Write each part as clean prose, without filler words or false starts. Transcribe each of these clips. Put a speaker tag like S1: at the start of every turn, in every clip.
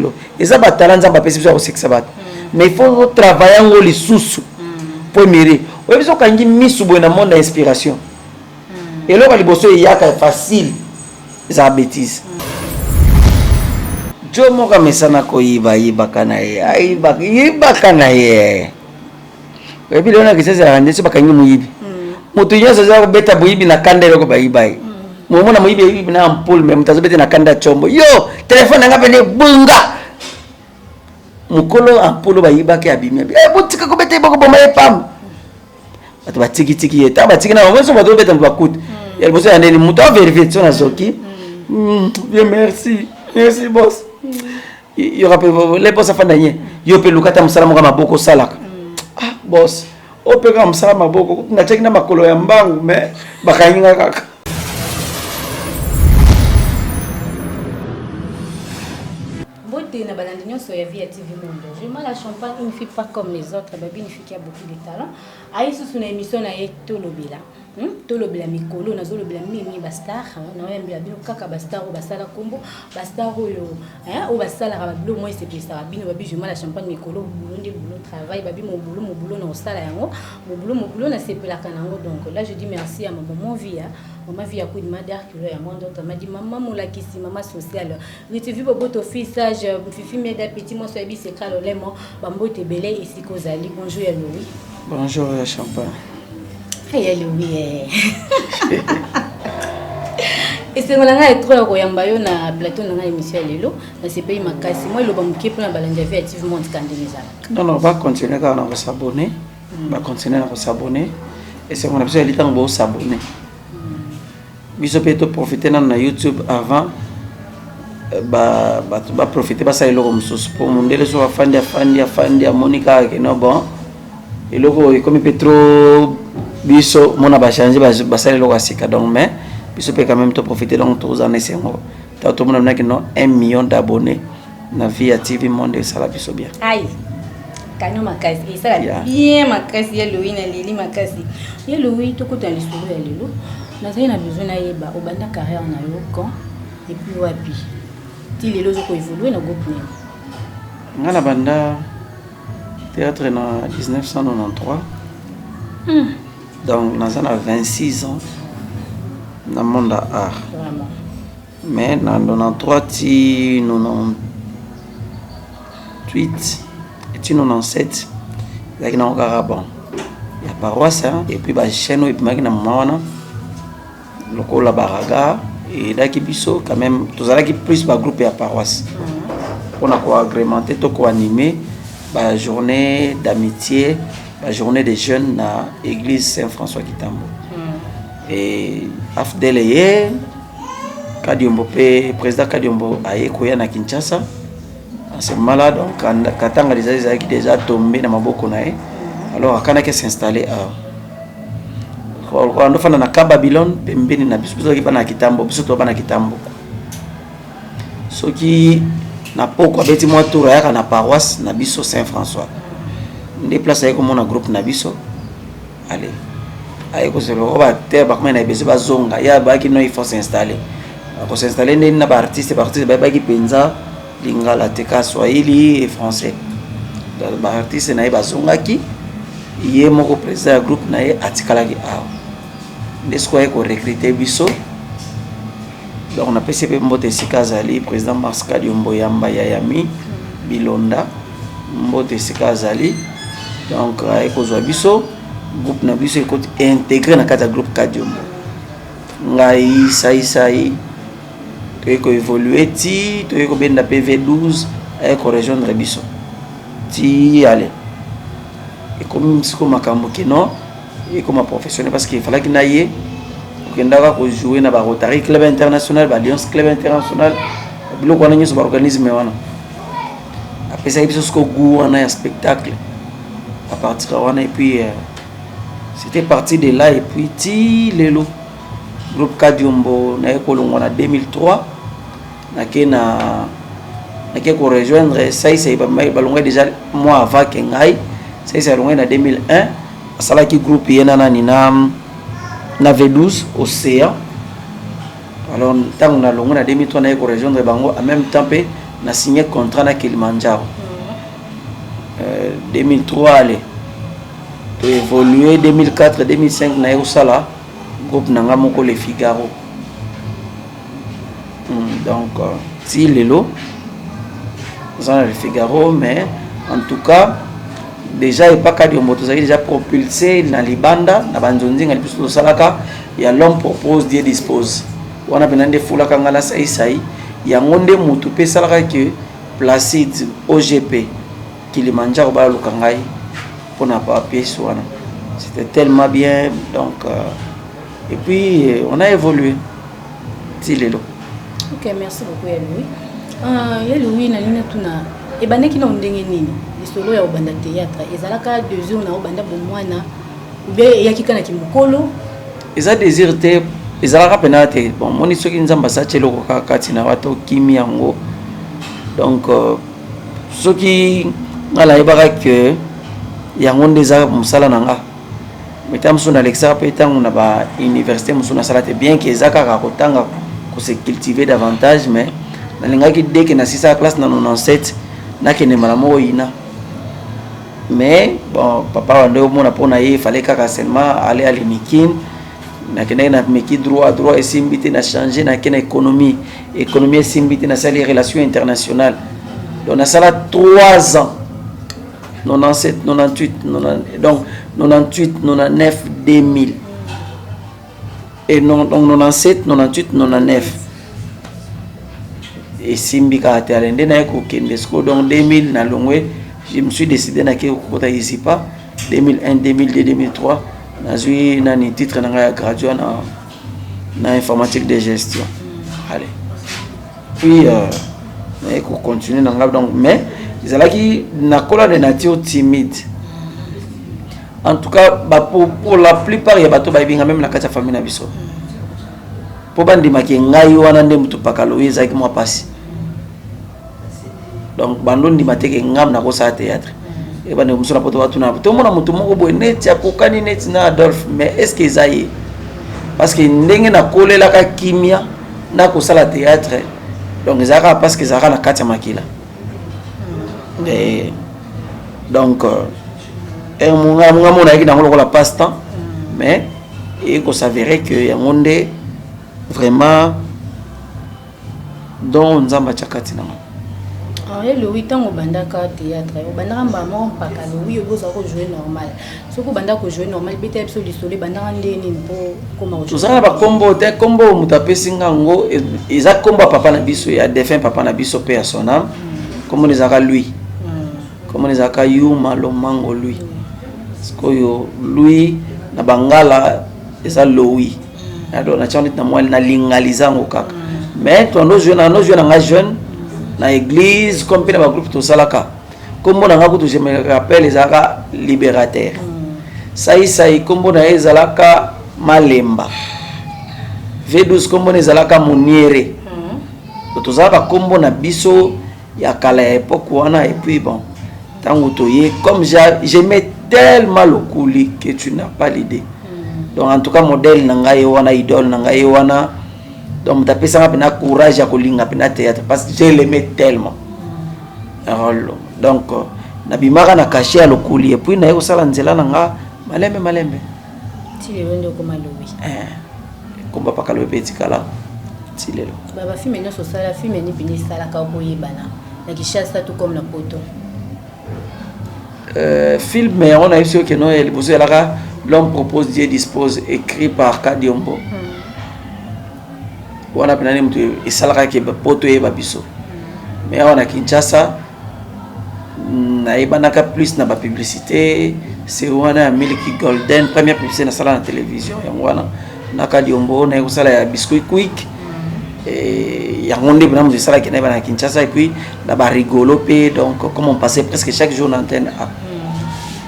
S1: lelo eza batala Nzambe apesi biso ya kosekisa bato, mais il faut travailler yango lisusu po emiri. Oyebi so okangi misu boye na monde ya inspiration, eloko ya liboso eyaka facile ezala bétise. Jo moko amesana koyiba, yibaka na ye, ayibaka, yibaka na ye. Oyebi lelo na Kinshasa ezalaka nde so bakangi moyibi, moto nyonso aza kobeta moyibi na kanda. Eloko bayiba ye, momona moyibi ayibi na ampoule, mais moto azobeta na kanda ya tshombo: "Yo, telefone nanga pene ebunga." Mokolo ampoule bayibaki, abimi abi: "Eh, botika kobeta ye, bokoboma ye pamba." Bato batikitiki ye. Ntango batiki na bango so, bato obeta moto bakuta ya liboso ya ndeni, moto avérifier so nazoki: "Bien, merci, merci boss." Yoka mpe le boss afanda nye: "Yo mpe luka ata mosala moko ya maboko osalaka." "Ah boss, oyo mpe kaka mosala maboko, natiaki na makolo ya mbangu, mais bakangi nga kaka."
S2: Mbote na balandi nyonso ya Vie ya TV Monde. Vraiment, la Champagne, une fille pas comme les autres, babi, une fille qui a beaucoup de talent. Ayi susu na émission na ye Tolobela. Tolobela mikolo nazolobela mingi bastar, naoyambela bino kaka bastar oyo basala nkombo, bastar oyo oyo basalaka babilo mwa esepelisaka bino. Babi vraiment la Champagne, mikolo boulot nde boulot, travail. Babi mobulu mobulu na kosala yango, mobulu mobulu nasepelaka nango. Donc là je dis merci à ma maman Via, mama Via Kudima Darkilo ya monde, madi mama molakisi, mama sociale Ritivi Boboto, fils sage Fifi Meda, petit mwasi oyebi secret lolemo. Bambote ebele esika ozali. Bonjour ya Louis.
S1: Bonjour ya Champagne.
S2: Ya Louis, esengo na ngai etro ya koyamba yo na plateau na ngai, émission ya lelo. Nasepeli makasi. Mwa eloba moke mpona balandi ya Vie ya TV Monde, ka ndenge ezalaka.
S1: Non, non, bacontinue kaka na kos'abonner, bacontinue na kos'abonner. Esengo na biso yali ntango bos'abonner, biso mpe toprofite nano na YouTube avant bato baprofite basala eloko mosusu, mpo mondele soki afandi, afandi, afandi, amoni kaka ke no, bon, eloko oyo ekomi mpe trop, biso mona bachange, basala eloko ya sika. Donc mais biso mpe quand même toprofite. Donc tozala na esengo ntango tomona minaki no 1 million d'abonnés na Vie ya TV Monde, esala biso bien.
S2: Ai, kanyo makasi esala bien makasi ya Louis, na leli makasi ya Louis. Tokota lisolo ya lelo. Nazali na besoin nayeba obanda carrière na yo quand et puis wapi, ti lelo oza koévolue na groupe nini?
S1: Nga na banda théâtre na 1993, donc naza na 26 ans na monde ya art. Mais na 93 ti 98 ti 97 ezalaki nango kaka bon ya paroisse, et puis bachaîne oyo ebimaki na moma wana lokola baraga eyedaki biso quand même. Tozalaki plus bagroupe ya paroisse mpona koagrémenter to koanimer bajournée d'amitié, bajournée des jeunes na église Saint François Kitambo. Et AFDL ye Kadiombo mpe, président Kadiombo aye koya na Kinshasa en ce moment là. Donc Katanga déjà ezalaki déjà tombé na maboko na ye. Alors akanaki s'installer awa, andofanda na ka Babylone pembeni na biso. Biso tozalaki bana ya Kitambo, biso to bana Kitambo. Soki na poko abeti mwa tour, ayaka na paroisse na biso Saint François, nde place aye komona groupe na biso. Ale aye kozela o baterre bakomai na besoin bazonga. Ye bayaki: "No, il faut s'installer." Akos'installer ndeni na baartiste? Baartiste bayebaki mpenza lingala te, ka swahili et français. Baartiste na ye bazongaki, ye moko président ya groupe na ye atikalaki awa. Nde sikoyo aye korecruter biso. Donc napesi mpe mbote esika azali, président Mars Kadiombo Yamba Yayami Bilonda, mbote esika azali. Donc aye kozwa biso, groupe na biso ekoti intégré na kati ya groupe Kadiombo. Ngai saisai toyei koévolue ti toyei kobenda PV12, aye korejoindre biso ti ale ekomi sikoyo makambo keno ekoma professionnel, parce que efalaki na ye okendaka kojouer na barotary Club International, baalliance Club International, biloko wana nyonso, baorganisme wana apesaki biso siko goût wana ya spectacle à partir wana. Et puis c'était parti de là. Et puis ti lelo groupe Kadiombo, naye kolongwa na 2003, nake na nake korejoindre Saisai. Balongwai déjà moi avant ke ngai. Saisai alongwai na 2001, asalaki groupe ye na nani na V12 Océan. Alors ntango nalongwe na 2003, naye korejoindre bango. En même temps mpe Na signé contrat na Kilimanjaro. 2003, allez, to évolué. 2004, 2005, naye kosala groupe na nga moko, Le Figaro. Donc ti lelo oza na Le Figaro. Mais en tout cas, déjà epaka Diombo, tozalaki déjà propulsé na libanda na banzonzinga. Libiso tosalaka ya L'homme propose, Dieu dispose. Wana mpena nde efulaka nga na saisai yango nde motu mpe esalaka ke Placide OGP Kilimanjaro baluka ngai mpona bapièce wana. C'était tellement bien. Donc et puis on a évolué ti lelo.
S2: Ok, merci beaucoup ya Louis. Ya Louis, nalingi natuna, ebandaki na ndenge nini lisolo ya kobanda théâtre? Ezalaka désir na obanda bomwana ou bien eyaki kaka na kimokolo?
S1: Eza désir te, ezalaka mpena te. Bon, moni soki Nzambe asati eloko kaka kati na wata, okimi yango. Donc soki ngai nayebaka ke yango nde eza mosala na nga, mais ntango mosusu nalekisaka mpe ntango na bauniversité mosusu nasala te, bien ke eza kaka kotanga, kose cultiver davantage, mais nalingaki dès que nasisaka classe na 97, nakende mbala moko ina. Mais bon, papa wande omona mpo na ye fallait kaka seulement aller à l'UNIKIN. Nakendaki, na meki droit, droit esimbi te, na change, nake na économie, économie esimbi te, nasali relation internationale. Donc nasala 3 ans, 97, 98, 90, donc 98, 99, 2000 et non, donc 97, 98, 99, esimbi kaka te. Ale nde naye kokende sikoyo. Donc 2000 nalongwe, je me suis décidé, nake kokota ISIPA. 2001, 2002, 2003, nazwi nani, titre na ngai ya graduat na informatique de gestion. Allez, puis naye kocontinue na ngai. Donc mais ezalaki nakola de nature timide. En tout cas ba, pour la plupart ya bato bayebi nga, même na kati ya famille na biso, mpo bandimaki ngai wana nde motu pakalo oyo, ezalaki mwa mpasi. Donc bando ndima teke ngam nakosala théâtre. Ebandeko mosusu na poto batuna, tomona motu moko boye neti akokani neti na Adolphe, mais est ce que eza ye? Parce que ndenge nakolelaka kimia na kosala théâtre, donc ezalaka parce que ezalaka na kati ya makila. Donc nga mona ayaki nango lokola passe temps, mais ekos'avérer que yango nde vraiment don Nzambe atya kati nango.
S2: Ye Louis, ntango obandaka théâtre, obandaka mbala moko mpaka Louis obi ozala kojouer normal? Soki obandaka kojouer normal, beta biso lisolo, ebandaka nde nini mpo koma?
S1: Tozala na bakombo te. Kombo moto apesi nga yango eza kombo ya papa na biso, ya défunt papa na biso mpe ya son âme. Kombo ezalaka Louis, kombo ezalaka Yuma Lomango Louis. Sikoyo Louis na bangala eza Loui. Donc natia neti na mwa nalingaliza yango kaka. Mais toando jouer na jouer na nga jeune na église, comme mpe na bagroupe tosalaka. Kombo na nga kutu, je me rappelle, ezalaka Libérateur. Saisai, kombo na ye ezalaka Malemba. V12, kombo na ezalaka Moniere. Tozala bakombo na biso ya kala ya époque wana. Et puis bon, ntango toye, comme j'aimais tellement Lokuli que tu n'as pas l'idée. Donc en tout cas, modèle na ngai ye wana, idole na ngai ye wana. Donc moto apesanga mpena courage ya kolinga mpena théâtre, parce que je l'aimais tellement. Donc nabimaka na cachet ya Lokuli et puis naye kosala nzela na nga malembe malembe.
S2: Ti lelo nde okoma Lobi.
S1: Komba paka Lobi mpe etikala ti lelo.
S2: Bafilm nyonso osala, film nini mpena esalaka okoyebana na Kinshasa to comme na poto?
S1: Film yango nayebi soki okeno ya liboso ezalaka L'homme propose, Dieu dispose, écrit par Kadiombo. Wana mpena nde moto esalaka ke poto eyeba biso. Mais awa na Kinshasa, nayebanaka plus na bapublicité. Série wana ya Miliki Golden, première publicité nasala na télévision, yango wana na Kadiombo. Naye kosala ya Biscuit Quick, yango nde mpena moto esalaki nayeba na Kinshasa. Et puis na barigolo mpe. Donc comme on passait presque chaque jour na Antenne A.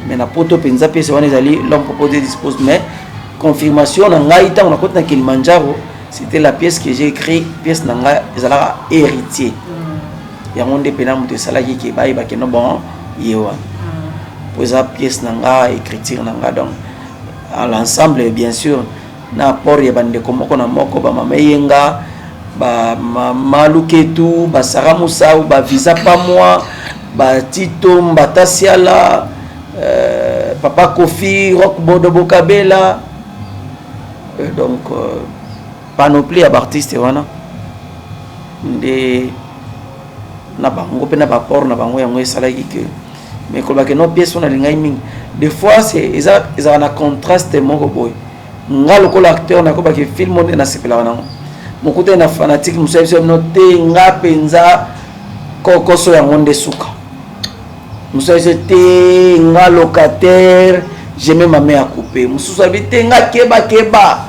S1: Mais na poto mpenza, pièce wana ezali L'homme propose, dispose. Mais confirmation na ngai, ntango nakoti na Kilimanjaro, c'était la pièce que j'ai écrit. Pièce na ngai ezalaka Héritier. Yango nde mpena moto esalaki ke bayebaki no bon, ye wana, po eza pièce na nga, écriture na nga. Donc à l'ensemble, bien sûr, na apport ya bandeko moko na moko, bamama Eyenga, Ba Mama Luketu, ba Sarah Moussau, ba Visa Pamwa, ba Tito Mbatasiala, Papa Kofi, Rock Bodo Bokabela. Donc panoplie ya baartiste wana nde na bango mpe na baport na bango, yango esalaki ke. Mais kolobaki no, pièce wana alingai mingi. Des fois c'est eza ezalaka na contraste moko boye. Nga lokola acteur, nakobaki film nde nasepelaka nango, mokutani na fanatique mosusu ayebi bino te, nga mpenza kokoso yango nde suka. Mosusu ayebi te, nga locataire, je mets ma main à couper. Mosusu ayebi te, nga keba keba.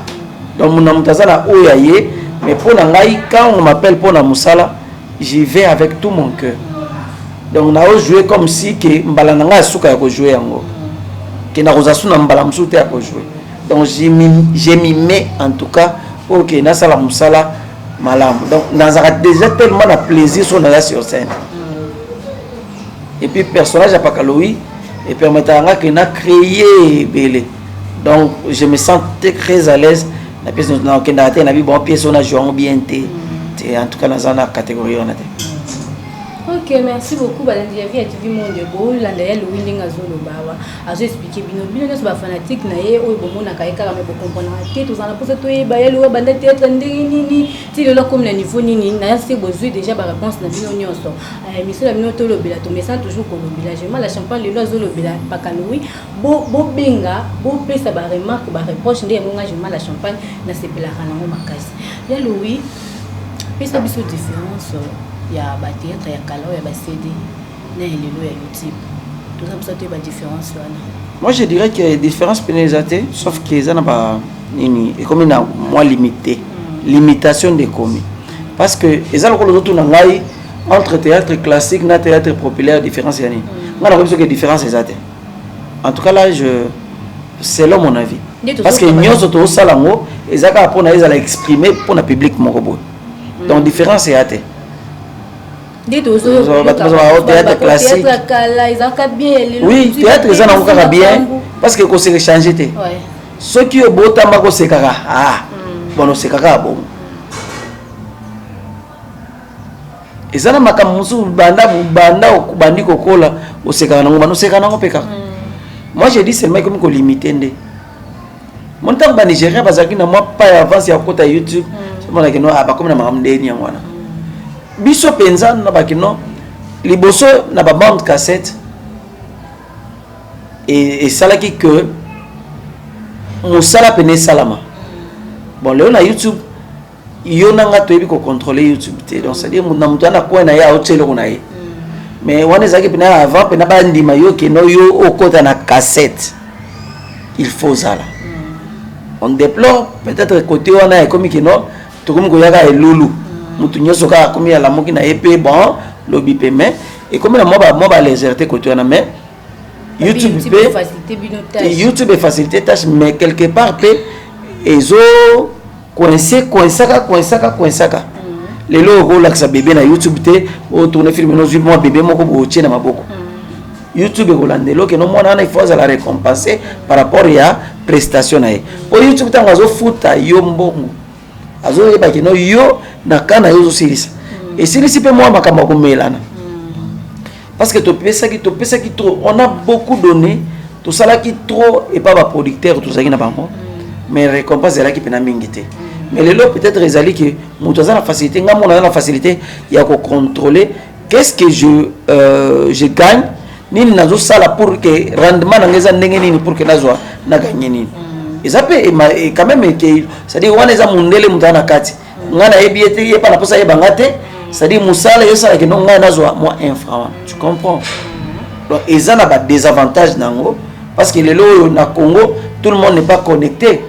S1: Donc na moto aza na oyo ya ye. Mais mpo na ngai, quand on m'appelle mpo na mosala, j'y vais avec tout mon cœur. Donc nao jouer comme si ke mbala na ngai ya suka ya kojouer yango, ke nakozala su na mbala mosusu te ya kojouer. Donc je m'y mets en tout cas pour ke nasala mosala malamu. Donc nazalaka déjà tellement na plaisir so naza sur scène. Et puis personnage ya Pakalowi epermettaka nga ke na créer ebele. Donc je me sens très à l'aise na pièce. Nakendaka te nabi bon, pièce oyo na joue yango bien te te. En tout cas naza na catégorie wana te.
S2: Ok, merci beaucoup. Balandi ya Vie ya TV Monde, bolanda ya Louis ndenge azoloba awa, azoexpliquer bino. Bino nyonso bafanatique na ye oyo bomonaka ye kaka, me bokomprenaka te. Tozala na mposa toyeba ya Louis abanda théâtre ndenge nini, ti lelo akomi na niveau nini. Naya se bozwi déjà baréponse na bino nyonso. Émission na bino Tolobela, tomesana toujours kolobela. Jema la Champagne lelo azolobela Paka Louis. Bobenga, bopesa baremarque, bareproche nde yango. Nga Jema la Champagne nasepelaka nango makasi. Ya Louis, pesa biso différence ya bathéâtre ya kala oyo ya baCD na ya lelo ya YouTube. Toza mposa toyeba différence wana.
S1: Moi je dirais que différence pene eza te, sauf que eza na ba nini, ekomi na mwa limité, limitation nde ekomi, parce que eza lokola ozotuna ngai entre théâtre classique na théâtre populaire, différence ya nini? Ngai nakomi soki différence eza te. En tout cas là, je selon mon avis, parce que nyonso tozosala yango eza kaka mpona ezala exprimer mpona public moko boye. Donc différence eya te.
S2: Théâtre
S1: classique, oui, théâtre eza nango kaka bien, parce que koseka change te. Soki obotama kosekaka, ah bon, osekaka ya bongo. Eza na makambo mosusu, banda banda bandi kokola, osekaka nango, banda osekaka nango mpe kaka. Moi je dis seulement ekomi kolimiter nde mo ntango banigérien bazalaki na mwa pas ya avance ya kokota YouTube. Omonaki no bakomi na makambo ndeni yango wana. Biso mpenza na bakino liboso na babande cassette esalaki ke mosala pene esalama. Bon, lelo na YouTube, yo na nga toyebi kocontrôler YouTube te. Donc c'est à dire na moto wana coin na ye aotia eloko na ye. Mais wana ezalaki mpena avant mpena bandima yo keno yo okota na cassette, il faut ozala. On déplore peut-être côté wana ekomi keno tokomi koyaka elulu, motu nyonso kaka akomi alamuki na ye mpe bon lobi mpe, mais ekomi na mwa balégèreté côté wana. Mais YouTube mpe, YouTube efacilité tâche, mais quelque part mpe ezo coince, coinsaka, coinsaka, coinsaka. Lelo okolakisa bébé na YouTube te. Otourne film, nozwi mwa bébé moko botie na maboko, YouTube ekolandela okeno mwana wana, il faut azala récompensé par rapport ya prestation na ye. Po YouTube ntango azofuta yo mbongo, azoyeba keno yo na ka na yo ozosilisa, esilisi mpe mwa makambo ya komelana, parce que topesaki trop, on a beaucoup donné, tosalaki trop epa baproducteur tozalaki na bango, mais récompense ezalaki mpena mingi te. Mais lelo peut-être ezali ke moto aza na facilité, nga mona aza na facilité ya kocontrôler qu'est-ce que je gagne, nini nazosala pour que rendement na ngai eza ndenge nini, pour que nazwa na ganye nini. Eza mpe quand même ke, c'est-à-dire wana eza mondele, moto aza na kati, ngai nayebi ye te, ye mpa na mposa ayeba nga te. C'est-à-dire mosala ezosalaki no ngai nazwa mwa un franc wana, tu comprends? Donc eza na badésavantage nango, parce que lelo oyo na Congo tout le monde n'est pas connecté.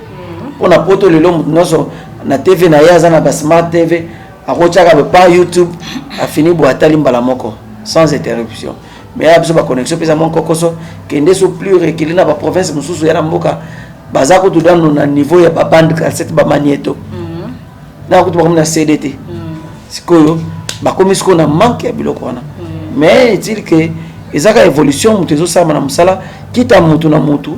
S1: Mpona poto lelo moto nyonso na TV na ye aza na basmart TV, akotiaka par YouTube, afini boye, atali mbala moko sans interruption. Mais ya biso baconnexion mpe eza mwa kokoso. Kende so plus rekili na baprovince mosusu ya na mboka, baza kutu nano na niveau ya babande cassette, bamagnéto, na kutu bakomi na CD te. Sikoyo bakomi sikoyo na manque ya biloko wana. Mais est-il que ezaka évolution, moto ezosalama na mosala, kita motu na motu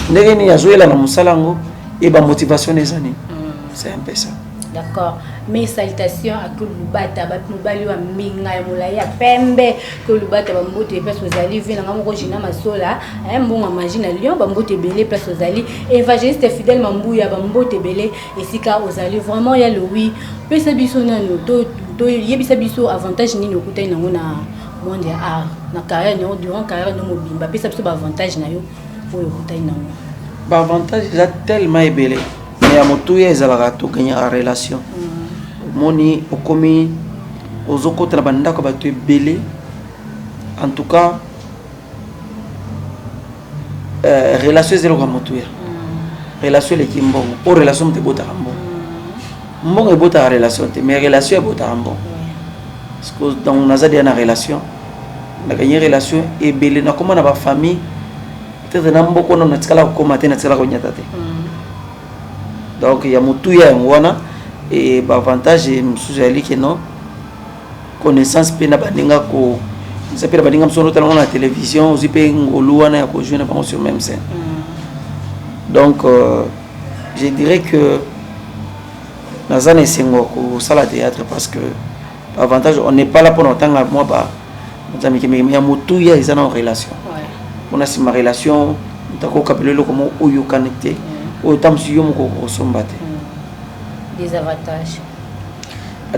S1: ndenge nini azoyela na mosala yango e bamotivation eza nini? C'est un peu ça.
S2: D'accord. Mes salutations à Claude Lubata, ba mobali wa mbinga ya molayi ya pembe. Claude Lubata ba mbote place ozali vie na nga moko Gina Masola, hein mbongo magie na Lyon, ba mbote ebele place ozali. Évangéliste fidèle Mambuya ba mbote ebele esika ozali vraiment ya Louis. Pesa biso nanu to to yebisa biso avantage nini okutani nango na monde ya art na carrière na durant carrière no mobimba pesa biso ba avantage na yo oyo okutani nango.
S1: Ba avantage eza tellement ebele. Mais ya motuya ezalaka togagnaka relation. Omoni okomi ozokota na bandako ya bato ebele en tout cas euh, relation eza eloko ya motuya. Relation eleki mbongo po relation moto ebotaka mbongo. Mbongo ebotaka relation te mais relation ebotaka mbongo. Parce que donc naza deja na relation naganye relation ebele nakoma na bafamille peut-être na mboko wana natikala kokoma te natikala konyata te. Donc ya motuya yango wana e baavantage mosusu ezali ke non connaissance mpe na baninga ko eza mpe na baninga mosusu otala ngo na télévision ozwi mpe ngolu wana ya kojouer na bango sur même scène. Donc je dirais que naza na esengo ya kosala théâtre parce que avantage on n'est pas là mpona kotanga mwa ba mike mike ya motuya eza na relation mpona nsima relation moto akokabela eloko moko oyo okani te oyo ta mosusu yo moko okosomba te.
S2: Désavantage.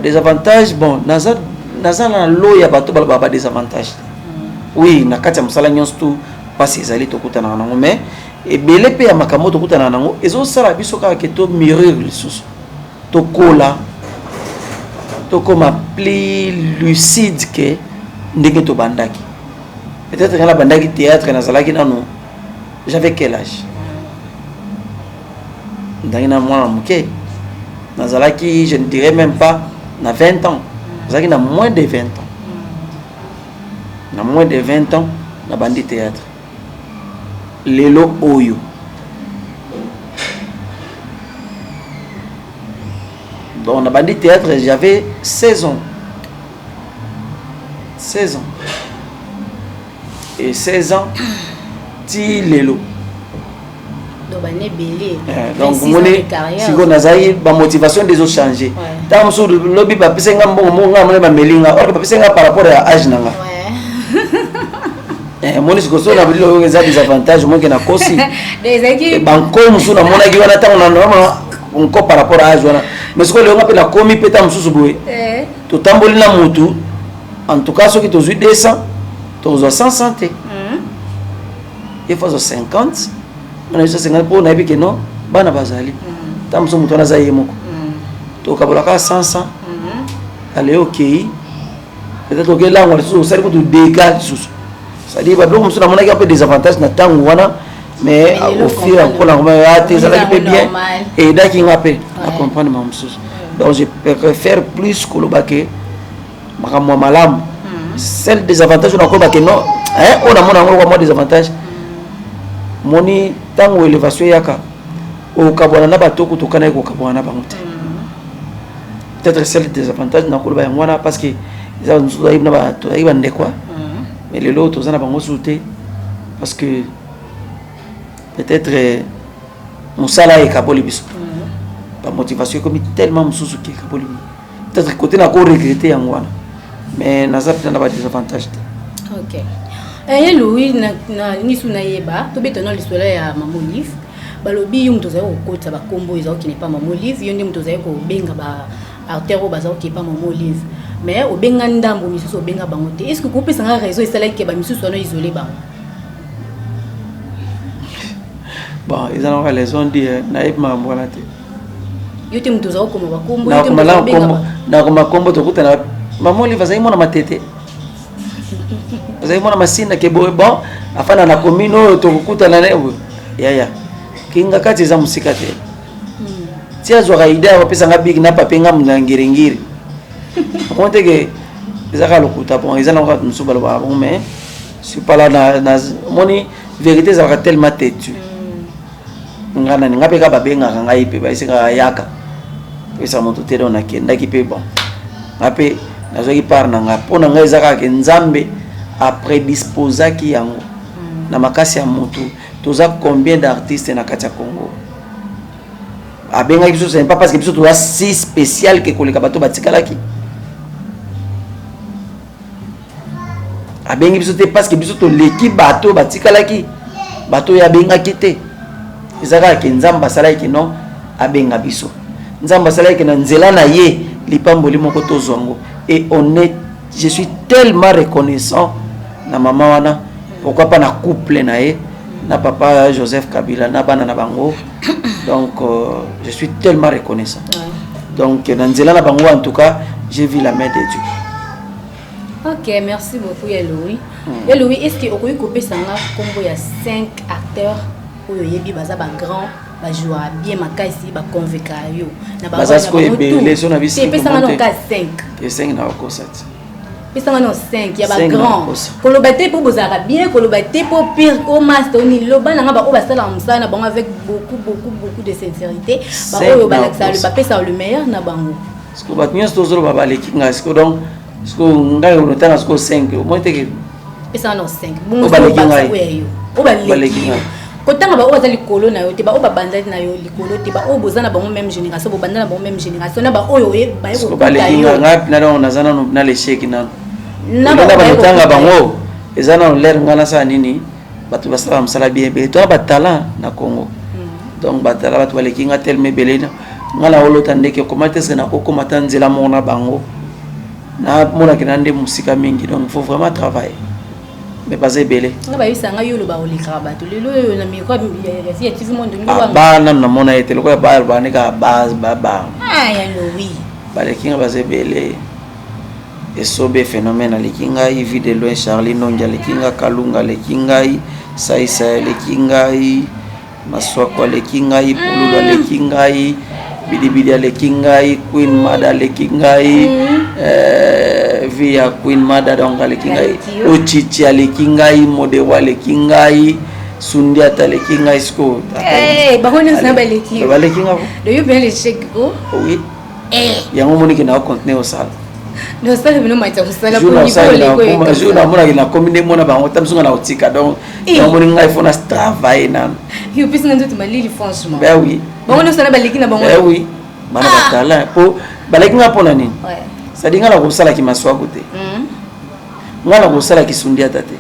S1: Désavantage, bon, naza naza na lo ya bato balobaka ba désavantage te. Oui, na kati ya mosala nyonso tu mpasi ezali tokutanaka nango, mais ebele mpe ya makambo tokutanaka nango ezosala biso kaka ke to mûrir lisusu, tokola, tokoma plus lucide ke ndenge tobandaki. Peut-être nga nabandaki théâtre nazalaki nano, j'avais quel âge? Ndangi na mwana moke nazalaki, je ne dirais même pas na 20 ans, nazalaki na moins de 20 ans. Na moins de 20 ans nabandi théâtre. Lelo oyo donc nabandi théâtre j'avais 16 ans, 16 ans et 16 ans ti lelo.
S2: Donc bana ebele.
S1: Donc omoni sikoyo nazali bamotivation nde ezochange. Ntango mosusu lobi bapesi nga mbongo moko nga moni bameli nga or bapesi nga par rapport ya age na nga. Omoni sikoyo so na biloko eza désavantage omoke nakosi banko mosusu namonaki wana ntango na nko par rapport à age wana, mais sikoyo lelo nga mpe nakomi mpe ntango mosusu boye totamboli na mutu, en tout cas soki tozwi 200 tozwa 100 te, ye faut azwa 50 wana biso 50 mpo nayebi ke non bana bazali. Ntango mosusu moto wana aza ye moko, tokabolaka 100 ale okei peut-être okelangwa lisusu osali kutu dégâts lisusu, c'est-à-dire babiloko mosusu namonaki mpe désavantage na ntango wana, mais au fur et à mesure te ezalaki mpe bien, eyedaki nga mpe na comprendre makambo mosusu. Donc je préfère plus koloba ke makambo ya malamu. Seul désavantage oyo nakoyeba ke non oyo namona yango lokwa mwa désavantage, moni ntango élévation eyaka okabwana na bato okotokana kokabwana na bango te. Peut-être seul désavantage nakoloba yango wana parce que eza mosusu toyebi na toyaki bandeko, mais lelo toza na bango susu te parce que peut-être mosala ekaboli biso, bamotivation ekomi tellement mosusu ke ekaboli. Peut-être côté na ko regretter yango wana, mais naza mpenza na badésavantage te.
S2: Ok, ye Louis, nalingi su nayeba, tobeta na lisolo ya Mama Olive. Balobi yo moto ozali kokotisa bakombo oyo eza kokende pa Mama Olive, yo nde moto ozali kobenga ba acteur oyo baza kokende pa Mama Olive, mais obenga ndambo misusu obenga bango te. Est ce que kopesanga raison esalaki ke bamisusu wana isole bango?
S1: Bon, eza na raison di nayebi makambo wana te.
S2: Yo te moto ozala kokoma bakombo?
S1: Nakoma kombo tokutana Mama Olive azali mwana Matete, azali mwana Masina ke boye. Bon, afanda na commune oyo tokokutana na ye yaya kinga kati eza mosika te. Ti azwaka idée akopesanga bic na papier ngambu na ngiringiri omoni te ke eza kaka lokuta. Bon, eza nango kaka mosusu balobaka bongo, mais suis pas là na omoni vérité ezalaka tellement têtu. Nga nani nga mpe kaka babengaka ngai mpe bayesengaka yaka pesa moto te, donc nakendaki mpe. Bon, nga mpe nazwaki part na nga. Mpo na ngai eza kaka ke Nzambe aprédisposaki yango na makasi ya motu. Toza combien d'artistes na kati ya Congo? Abengaki biso, ce n'est pas parce que biso toza si spécial ke koleka bato batikalaki. Abengi biso te parce que biso toleki bato batikalaki, bato oyo abengaki te. Eza kaka ke Nzambe asalaki ke non, abenga biso. Nzambe asalaki ke na nzela na ye lipamboli moko tozwa yango. Et on est, je suis tellement reconnaissant na mama wana, pourquoi pas na couple na ye, na papa Joseph Kabila, na bana na bango. Donc je suis tellement reconnaissant. Donc na nzela na bango, en tout cas, j'ai vu la main de Dieu.
S2: Ok, merci beaucoup, ya Louis. Ya Louis, est ce que okoki kopesa nga nkombo ya 5 acteurs oyo oyebi baza bagrand, bajouaka bien makasi, baconvaincaka yo na
S1: Baza sikoyo ebele, so na biso
S2: Epesanga no ka 5.
S1: Te, 5 na bakosa te.
S2: Pesanga no 5 ya
S1: Cinq na
S2: bagrand.
S1: bakosa.
S2: Koloba te mpo bozalaka bien, koloba te mpo pire o master oni. Loba nanga baoyo basalaka mosala na bango avec beaucoup, beaucoup, beaucoup de sincérité,
S1: Cinq
S2: baoyo
S1: na
S2: balakisaka,
S1: bakosa.
S2: bapesaka le meilleur na bango.
S1: Sikoyo bato nyonso tozoloba baleki ngai sikoyo. Donc sikoyo ngai otanga sikoyo 5 omoi teke.
S2: Pesanga no 5.
S1: Oyo baleki ngai.
S2: Oyo ya yo, oyo
S1: Baleki
S2: baleki yo.
S1: ngai.
S2: Kotanga baoyo baza likolo na yo te, baoyo babandaki na yo likolo te, baoyo boza na bango même génération, bobanda na bango même génération, na baoyo baye
S1: Sikoyo
S2: kokuta
S1: baleki
S2: yo.
S1: ngai, ngai na donc naza nanu na l'échec nanu.
S2: Na
S1: Olinga
S2: baoyo baye
S1: banotanga
S2: kokuta yo.
S1: Bango eza nanu lere ngai nasala nini. Bato basalaka mosala bien ebele, toza batalent na Congo. Donc batala, bato baleki nga telema ebele. Ngai naolota ndeke koma te, eske nakokoma ta nzela moko na bango? Namonaki na nde mosika mingi. Donc il faut vraiment travailler, mais baza ebele.
S2: Nga bayebisa ngai yo oloba olekaka bato lelo oyo na micro ya Vie ya TV Monde.
S1: Ah, ba nanu namona ye te lokola balobaka nde kaka ba
S2: Ah, ya Louis.
S1: Baleki nga baza ebele. Esobe Phénomène aleki ngai, Vie de Loin Charlie Nongi aleki nga, Kalunga aleki ngai, Saisai aleki ngai, Maswako aleki ngai, Pululu aleki ngai, Bidibidi aleki ngai, Queen Mada aleki ngai, vie ya Queen Mada donc aleki ngai.
S2: Aleki yo.
S1: Ochichi aleki ngai, Modero aleki ngai, Sundiata aleki ngai sikoyo.
S2: Eh, bango nyonso na baleki yo.
S1: Baleki nga.
S2: Do yo bien l'échec ko.
S1: Oui, yango omoniki na ocontinue osala.
S2: Nosala bino matya kosala.
S1: Jour jour namonaki nakomi nde mona bango ta mosunga na kotika. Donc namoni ngai fo na travaille nano.
S2: Yo opesi nga nzoto malili, franchement.
S1: Ben oui.
S2: Bango nyonso na baleki na bango.
S1: Ben oui, bana batalent po baleki nga mpo na nini? C'est-à-dire ngai nakosalaki Maswaku te, ngai nakosalaki Sundiata te.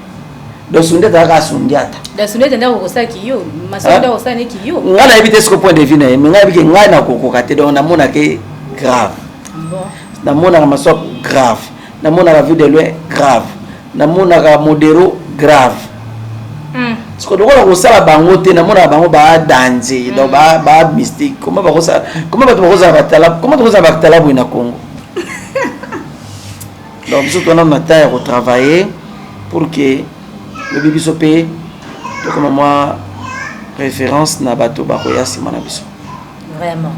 S1: Donc Sundiata kaka Sundiata.
S2: Sundiata nde akokosalaki yo, Maswaku nde akosala neki yo.
S1: Ngai nayebi te siko point de vue na ye, mais ngai yebi ke ngai nakokoka te. Donc namonake grave, namonaka Maswaku grave, namonaka Vue de Loin grave, namonaka Modero grave. Siko lokola kosala bango te, namonaka bango badanze, donc ba mystique. Comment bakosala? Comment bato bakozala batala? Comment tokozala batala boye na Congo? Donc biso twana na temps ya kotravailler pour que lobi biso mpe tokoma mwa référence na bato bakoya nsima na biso.
S2: Vraiment.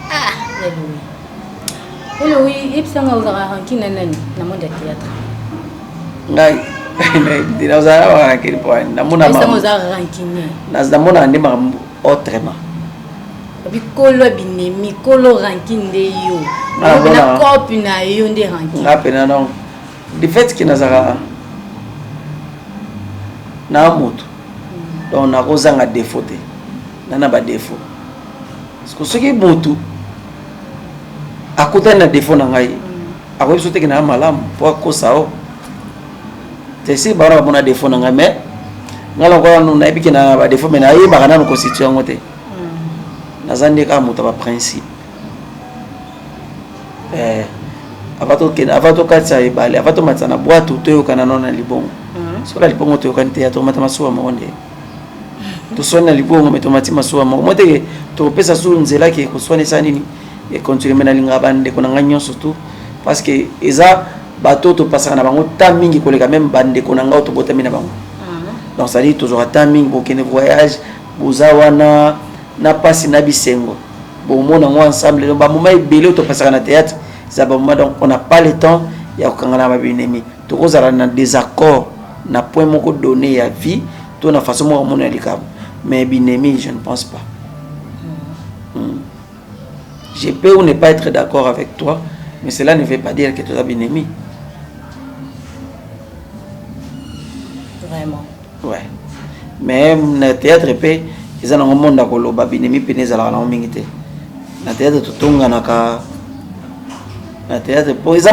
S2: Ah, Eloui, Eloui, yebisanga, ozalaka rancune na nani na monde ya théâtre?
S1: Ngai nazala rancune po namona
S2: Yebisanga, oza rancunier?
S1: Namonaka nde makambo autrement.
S2: Bikolo binemi kolo rancune nde yo na cope na yo nde rancune.
S1: Nga pena donc du fait ke nazalaka na moto, donc nakozanga défaut te, na badéfaut. Parce que soki motu akutani na défaut na ngai, akoyebi so teke na malamu mpo akosa o te. Si bango bamona défaut na ngai, mais ngai lokola nayebi ke na badéfaut, mais nayebaka nanu kositue yango te. Naza nde kaka moto ya baprincipe. Avant tokatisa ebale, avant tomatisa na bwato, toyokana nano na libongo. Soki na libongo toyokani te, ya tokomata masuwa moko nde toswani na libongo, me tomati masuwa moko mo teke tokopesa su nzela ke koswana esa nini econtinue. Me nalingaka bandeko na ngai nyonso tout, parce que eza bato topasaka na bango ta mingi koleka même bandeko na ngai oyo tobotami na bango. Donc c'est-à-dire tozwaka ta mingi, bokende voyage, boza wana na mpasi na bisengo, bomona yango ensemble. Donc bamoma ebele oyo topasaka na théâtre eza bamoma, donc on n'a pas le temps ya kokanga na babinemi. Tokozala na désaccord na point moko donné ya vie to na façon moko amona ya likambo, mais binemi, je ne pense pas. Je peux ou ne pas être d'accord avec toi, mais cela ne veut pas dire que toza binemi.
S2: Vraiment.
S1: Ouais, mais na théâtre mpe. Eza nango monde ya koloba, binemi pene ezalaka nango mingi te. Na théâtre totonganaka, na théâtre po eza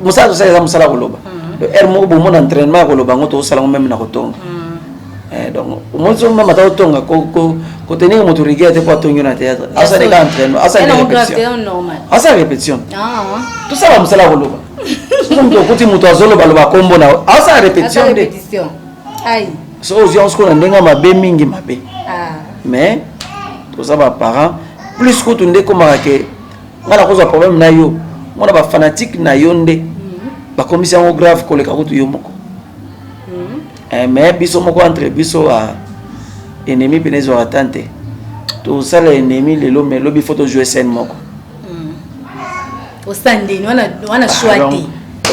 S1: mosala tosala, eza mosala koloba. Heure moko bomona entraînement ya koloba yango, tokosala yango même na kotonga. Donc omoni so même ata otonga, kotenir moto rigueur te, po atongi yo na théâtre, asala ka entraînement, asala répétition, asala répétition. Tosala mosala ya koloba. Soki moto okuti moto azolobaloba kombo na, asala répétition nde. So ozwi yango sikoyo na ndenge ya mabe mingi, mabe. Mais toza baparent plus kutu nde ekomaka ke ngai nakozwa problème na yo, mona bafanatique na yo nde bakomisi yango grave koleka kutu yo moko. Mais biso moko, entre biso, ennemi pene ezwaka tan te. Tosala ennemi lelo, mais lobi faut tojouer scène moko.
S2: Osandeni wana choix te.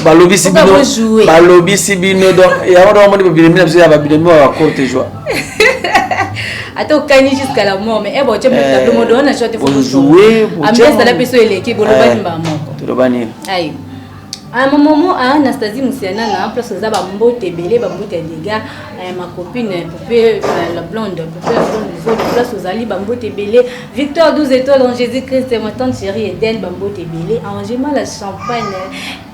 S1: Balobisi bino, balobisi bino. Donc yango donc omoni babinemi na biso ya babinemi oyo bacourte joie.
S2: Ata okani jusqu'à la mort, mais ebo otie tableau modo wana, choix te.
S1: Ojouer.
S2: Ambiance mpe so eleki, bolobani mbaa moko.
S1: Tolobani.
S2: Ayi, à mon moment, Anastasie Moussiana na place, oza bambote ebele, bambote ya dégâts. Ma copine Poupée la blonde, Poupée la blonde zolo, place ozali, bambote ebele. Victoire 12 étoiles en Jésus Christ, ma tante chérie Eden, bambote ebele. Arrangement la champagne,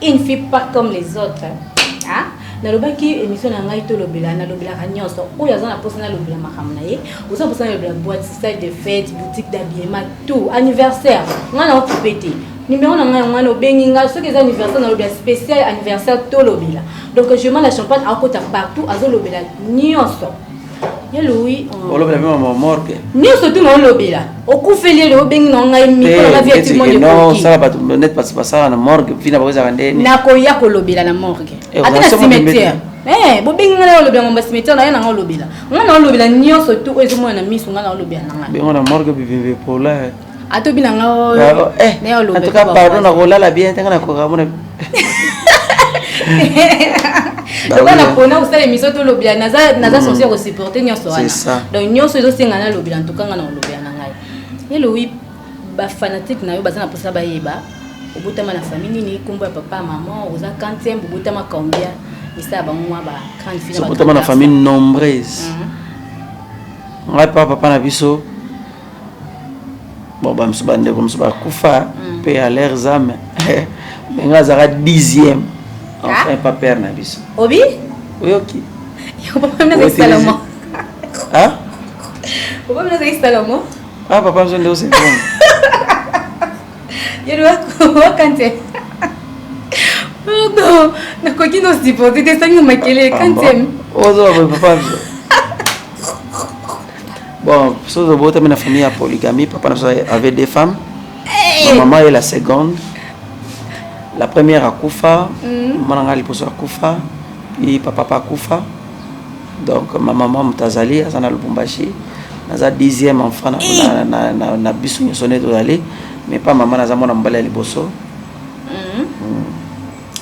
S2: une fille pas comme les autres, hein? Nalobaki émission na ngai tolobela, nalobelaka nyonso oyo aza na mposa nalobela makambo na ye. Oza mposa nalobela boîte, salle de fête, boutique d'habillement, tout, anniversaire, ngai na okipe te. Numéro na ngai yango wana, obengi ngai soki eza anniversaire, nalobela spécial anniversaire, tolobela. Donc Jema la champagne akota partout, azolobela nyonso ye Louis.
S1: Olobela mpe mama morgue?
S2: Nyonso tu naolobela. Okufeli ele, obengi na ngai mikolo na vie ti monde.
S1: Osala bato net basala na morgue, vina bango ezalaka ndeni.
S2: Nakoya kolobela na morgue, ata na cimetière. Bobengi ngai, naolobela ngomba cimetière na ye, nanga olobela, ngai naolobela nyonso tu oyo ezomona na miso, ngai naolobela na ngai.
S1: Bengo na morgue bibembe pola.
S2: Atobi na nga.
S1: En tout cas pardon, nakolala bien ntango nakoka mona.
S2: Lokola napona kosala émission tolobela, naza censé ya kosupporter nyonso wana. Donc nyonso ezosenga nalobela, en tout cas nga na kolobela na ngai ye Louis. Bafanatique na yo baza na mposa bayeba obotama na famille nini, nkombo ya papa, mama, oza quantième, obotama combien, misala bango mwa ba grande fille.
S1: Obotama na famille nombreuse. Ngai pa papa na biso, bon, bamosusu, bandeko mosusu bakufa mpe à leurs âmes, mais ngai azalaka 10e enfin pa père na biso.
S2: Obi.
S1: Oyoki?
S2: Papa nazali Salomo.
S1: Ah.
S2: Papa nazali Salomo.
S1: Ah, papa biso nde osepona.
S2: Yeli wakante, pardon, nakoki no supporter te, esangi makelele, quantième.
S1: Ozoba boye, papa biso, bon, so tobotami na famille ya polygamie. Papa na biso avait deux femmes. Ma maman est la seconde, la première akufa. Mama na ngai liboso akufa, puis papa pa akufa. Donc ma maman moto azali, aza na Lubumbashi. Naza 10e enfant na biso nyonso nde tozali, mais pa mama naza mwana mobali ya liboso.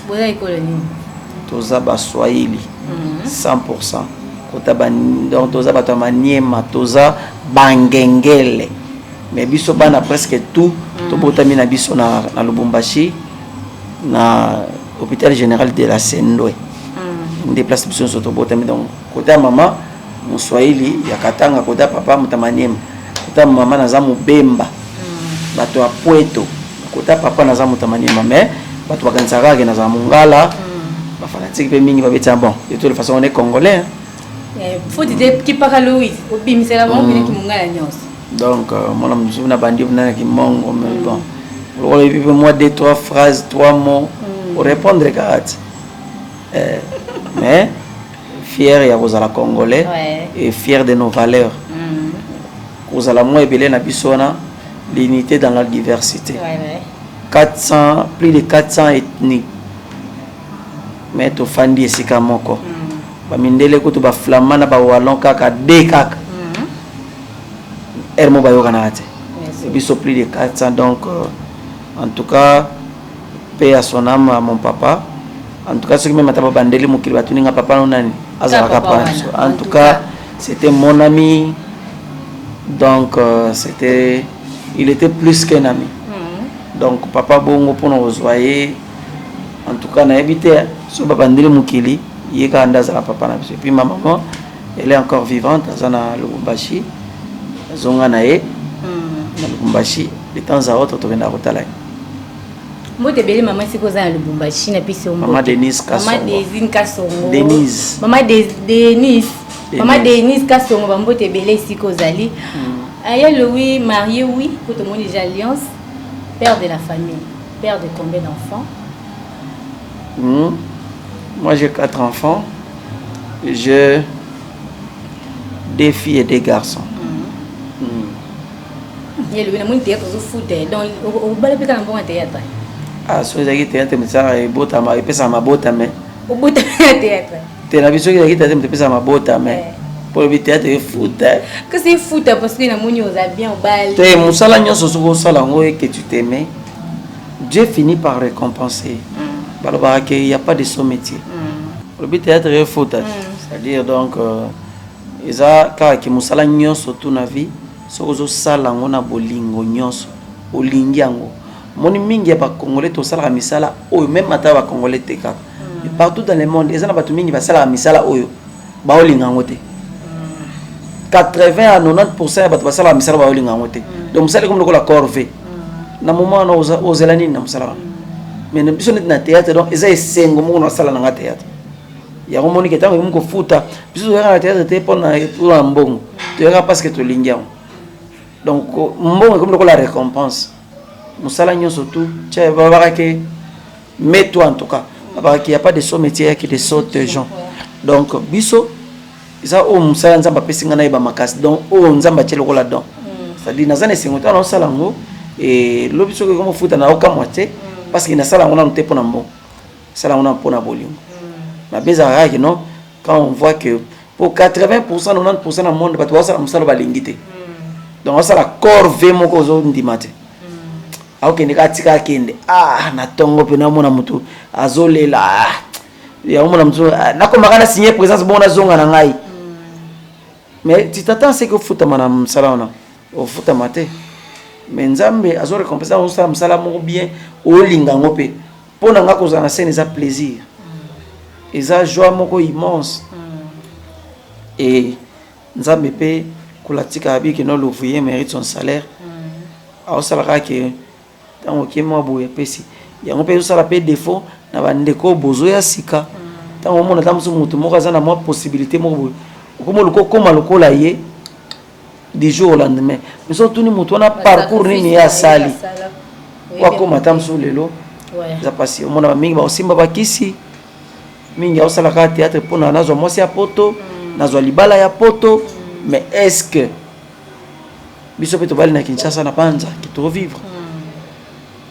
S2: Boza ekolo nini?
S1: Toza baswahili 100. Kota ba, donc toza bato ya Maniema, toza bangengele, mais biso bana presque tout tobotami na biso na Lubumbashi, na hôpital général de la Sendwe nde place biso nyonso tobotami. Donc kota ya mama moswahili ya Katanga, kota ya papa moto ya Maniema. Kota ya mama naza mobemba, bato ya Pweto. Kota ya papa naza moto ya Maniema, mais bato bakanisaka kaka ke nazala mongala. Bafanatike mpe mingi babetisa. Bon, de toute façon on est congolais, hein.
S2: Faute te kipaka Louis obimisela bango mpene kimongala nyonso.
S1: Donc mwana mosusu na bandi nanaki mongo, mais bon, lokola oyebi mpe mwa deux trois phrases, trois mots, orépondre kaka ti. Mais fier ya kozala congolais et fier de nos valeurs, kozala mwa ebele na biso wana, l'unité dans la diversité. 400, plus de 400 ethnies, mais tofandi esika moko. Bamindele kutu, baflamand na bawallon kaka de kaka ere mo bayokanaka te, biso plus de 400. Donc en tout cas, paix à son âme, à mon papa. En tout cas soki même ata babandeli mokili, batuni nga papa no nani, azalaka pa na biso. En tout cas c'était mon ami. Donc c'était, il était plus qu'un ami. Donc papa bongo mpona kozwa ye, en tout cas nayebi te so babandeli mokili, ye kaka nde azala papa na biso. Et puis ma maman, elle est encore vivante, aza na Lubumbashi. Azonga na ye na Lubumbashi. De temps à autre tokendaka kotala ye.
S2: Mbote ebele, mama, esika oza na Lubumbashi, napesi yo.
S1: Mama Denise Kasongo.
S2: Mama Desine Kasongo.
S1: Denise.
S2: Mama Denise, mama Denise Kasongo, bambote ebele esika ozali. Aya Louis, marié, oui, po tomoni déjà alliance, père de la famille, père de combien d'enfants?
S1: Moi, j'ai quatre enfants. J'ai deux filles et deux garçons.
S2: Ye Louis, namoni théâtre ozofuta, donc obala mpe kaka na mbongo ya théâtre?
S1: Ah, so ezalaki théâtre, mosala ebotama, epesaka mabota, mais
S2: Obotama ya théâtre?
S1: Te, na biso soki ezalaki théâtre, moto epesaka mabota, mais mpo lobi théâtre efuta.
S2: Kasi efuta, parce que namoni oza bien, obali.
S1: Te, mosala nyonso soki osala yango et que tu t'aimais, Dieu finit par récompenser. Balobaka ke y a pas de sot métier. Olobi théâtre efuta, c'est-à-dire donc eza kaka ke mosala nyonso tu na vie, soki ozosala yango na bolingo nyonso, olingi yango. Moni, mingi ya Bacongolais tosalaka misala oyo, même ata Bacongolais te kaka, mais partout dans le monde eza na bato mingi basalaka misala oyo baolinga yango te. 80 à 90% ya bato basalaka misala baolinga yango te. Donc mosala ekomi lokola corvée. Na moment wana ozela nini na mosala wana? Mais na biso neti na théâtre, donc eza esengo moko nasala nanga théâtre. Yango moni ke ntango ekomi kofuta, biso toyaka na théâtre te mpona mbongo, toyaka parce que tolingi yango. Donc mbongo ekomi lokola récompense. Mosala nyonso tu tia, babaka ke mais toi, en tout cas babaka ke y a pas de sot métier, yaki de sottes gens. Donc biso eza oyo mosala Nzambe apesi ngai, nayeba makasi. Donc oyo Nzambe atie lokola don, c'est-à-dire naza na esengo ntango naosala yango. Lobi soki ekomi ofuta, naokamwa te, parce que nasala yango nanu te mpona mbongo, nasala yango nanu mpona bolingo. Mabe ezalaka kaka non, quand on voit que pour 80, 90% na monde bato baosala mosala balingi te. Donc osala corvée moko, ozondima te, akokende kaka, tika akende. Ah, na ntongo mpe namona motu azolela. Ah, yango mona motu nakomaka na signe présence, bongo nazonga na ngai. Mais tu t'attends ce que ofutama na mosala wana, ofutama te. Mais Nzambe azo récompense, osala mosala moko bien, olinga yango. Mpe mpo na nga, kozala na scène eza plaisir, eza joie moko immense. Et Nzambe mpe kolatika abi ke non, l'ouvrier mérite son salaire. Aosala kaka ke ntango okie mwa boye, apesi yango. Mpe ezosala mpe défaut na bandeko bozoya sika. Ntango omona ata mosusu motu moko aza na mwa possibilité moko boye, okoma oluka okóma lokola ye du jour au lendemain. Mais so otuni motu wana parcours nini ye asali po akóma ata mosusu lelo, eza mpasi. Omona bamingi baosimba bakisi mingi, aosala kaka théâtre mpona nazwa mwasi ya poto, nazwa libala ya poto. Mais est ce que biso mpe tobali na Kinshasa, na Panza, ke tovivre?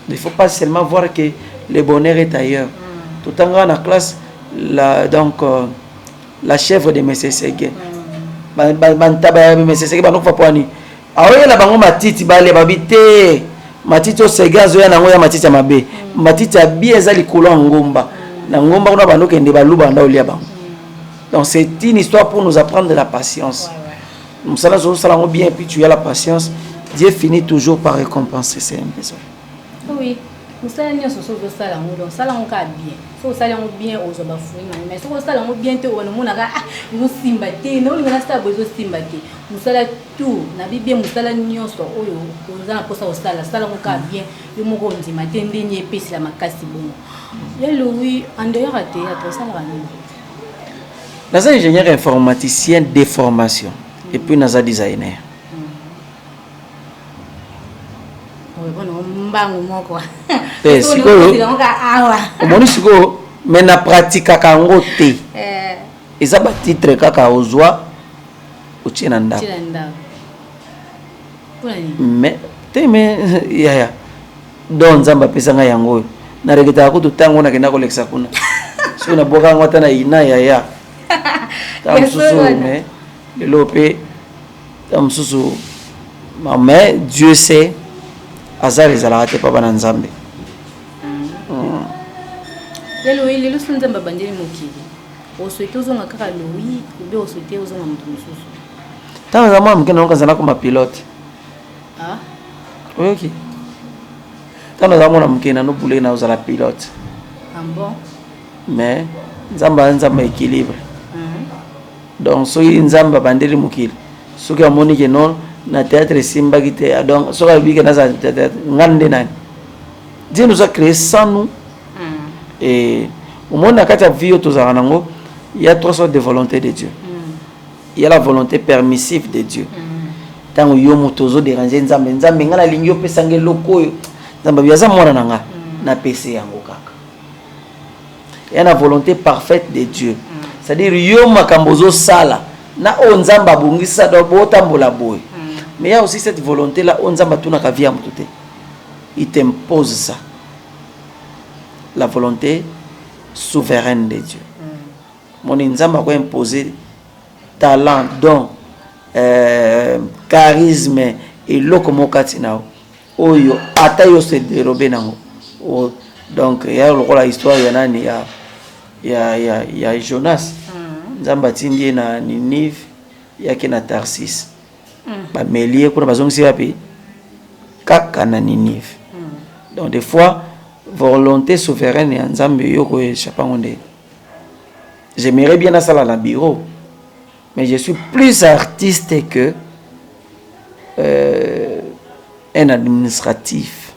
S1: Il faut pas seulement voir que le bonheur est ailleurs. Totangaka na classe la, donc la chèvre de monsieur Seguin. Bantaba ya monsieur Seguin banokufa po ani aoyela bango matiti balia. Babi te, matiti oyo Seguin azoya nango ya matiti ya mabe. Matiti ya bien eza likolo ya ngomba. Na ngomba kuna bandokende baluba banda olia bango. Donc c'est une histoire pour nous apprendre de la patience. Mosala ozosala yango bien, puis tu as la patience, Dieu finit toujours par récompenser. C'est un peu ça.
S2: Oui, mosala nyonso soki ozosala yango, donc osala yango kaka bien. Soki osali yango bien, ozwa bafruit nango. Mais soki osala yango bien te, wana omonaka: ah, ezosimba te, naolinga nasala boye, ezosimba te. Mosala tout nabi bien, mosala nyonso oyo oza na mposa kosala, sala yango kaka bien, yo moko ondima te ndenge epesela makasi. Bongo ye Louis, en dehors ya théâtre, osalaka nini?
S1: Naza ingénieur informaticien de formation et puis naza designer.
S2: Mbangu moko.
S1: Te, sikoyo omoni, sikoyo me na pratikaka yango te. Eza batitre kaka ozwa, otie na ndako. Mais te, mais yaya, donc Nzambe apesa ngai yango oyo naregretaka kutu ntango nakenda kolekisa kuna. Soki nabwaka yango ata na ina, yaya, ntango mosusu. Mais lelo mpe ntango mosusu, mais Dieu sait, hasard ezalaka te mpa bana Nzambe.
S2: Lelo, lelo so Nzambe abandeli mokili, osouhaite ozonga kaka Louis obe osouhaite ozonga moto mosusu?
S1: Ntango aza mwana moke, nayoka azala koma pilote. Oyoki, ntango naza mwana moke, nanobule na ozala pilote.
S2: Ah bon?
S1: Mais Nzambe aza Nzambe ya équilibre. Donc soki Nzambe abandeli mokili, soki amoni ke non, Na théâtre esimbaki te. Donc soki alobi ke nazala théâtre, nga nde nani? Dieu nous a créé sans nous. Et omoni na kati ya vie oyo tozalaka nango, il y a trois sortes de volonté de Dieu. Il y a la volonté permissive de Dieu. Ntango yo moto ozoderange Nzambe, Nzambe, ngai nalingi opesanga eloko oyo, Nzambe abi aza mwana na nga, napesi yango kaka. Ya na volonté parfaite de Dieu, c'est-à-dire yo makambo ozosala na oyo Nzambe abongisa, donc botambola boye. Mais il y a aussi cette volonté là oyo Nzambe atunaka vie ya moto te, il t'impose ça, la volonté souveraine de Dieu. Moni Nzambe akoimpose talent, don, charisme, eloko moko kati na yo oyo ata yo se dérobe nango. Donc ya lokola histoire ya nani, ya Jonas. Nzambe atindi ye na Ninive, yaki na Tarsis, bameli ye kuna, bazongisi wapi? Kaka na Ninive. Donc des fois volonté souveraine ya Nzambe, yo koéchappe yango nde. J'aimerais bien nasala na bureau, mais je suis plus artiste que un administratif.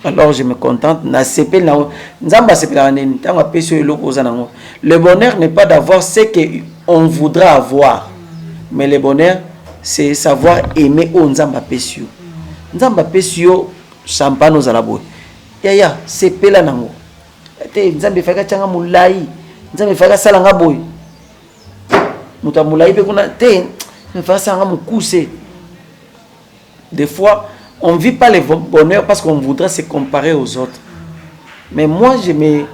S1: Alors je me contente, nasepeli nango. Nzambe asepelaka nini? Ntango apesi oyo eloko oza nango. Le bonheur n'est pas d'avoir ce que on voudra avoir, mais le bonheur, c'est savoir aimer oyo Nzambe apesi yo. Nzambe apesi yo champagne, ozala boye, yaya, sepela nango te. Nzambe efaki atianga molai, Nzambe efaki asalanga boye, moto ya molai mpe kuna te, efaki asalanga mokuse. Des fois on vit pas le bonheur parce qu'on voudrait se comparer aux autres. Mais moi, je me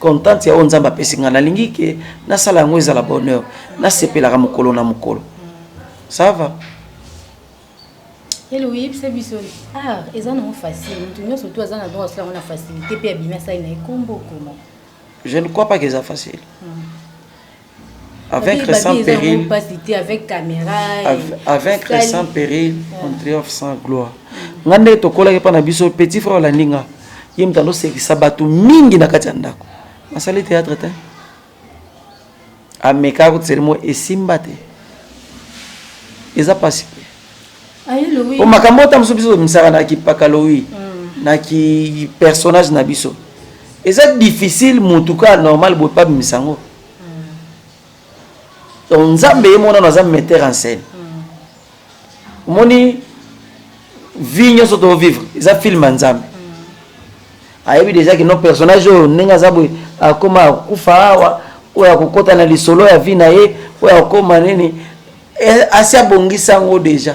S1: contente ya oyo Nzambe apesi nga. Nalingi ke nasala yango ezala bonheur, nasepelaka mokolo na mokolo, ça va.
S2: Ele oyebisa biso, art eza nango facile? Moto nyonso to aza na droit asala yango na facilité mpe abimi, asali na ye kombo koma?
S1: Je ne crois pas que eza facile. À vaincre sans péril.
S2: Pasi avec caméra.
S1: À vaincre sans péril, on triomphe sans gloire. Nga ndenge tokolaki mpa na biso, petit frère olandi nga, ye moto andosekisa bato mingi na kati ya ndako. Asali théâtre te, amekaka kotiseli mo esimba te, eza pasi mpe. Po makambo ota mosusu biso tomisaka na kipaka lowi, na ki personnage na biso, eza difficile. Motu kaka normal boye pa bimisa yango. Donc Nzambe ye monano aza metteur en scène. Omoni, vie nyonso tovivre eza film ya Nzambe. Ayebi déjà ke no personnage oyo, ndenge aza boye, akóma akufa awa, oyo akokɔta na lisolo ya vie na ye, oyo akóma nini, asi abongisa yango déjà.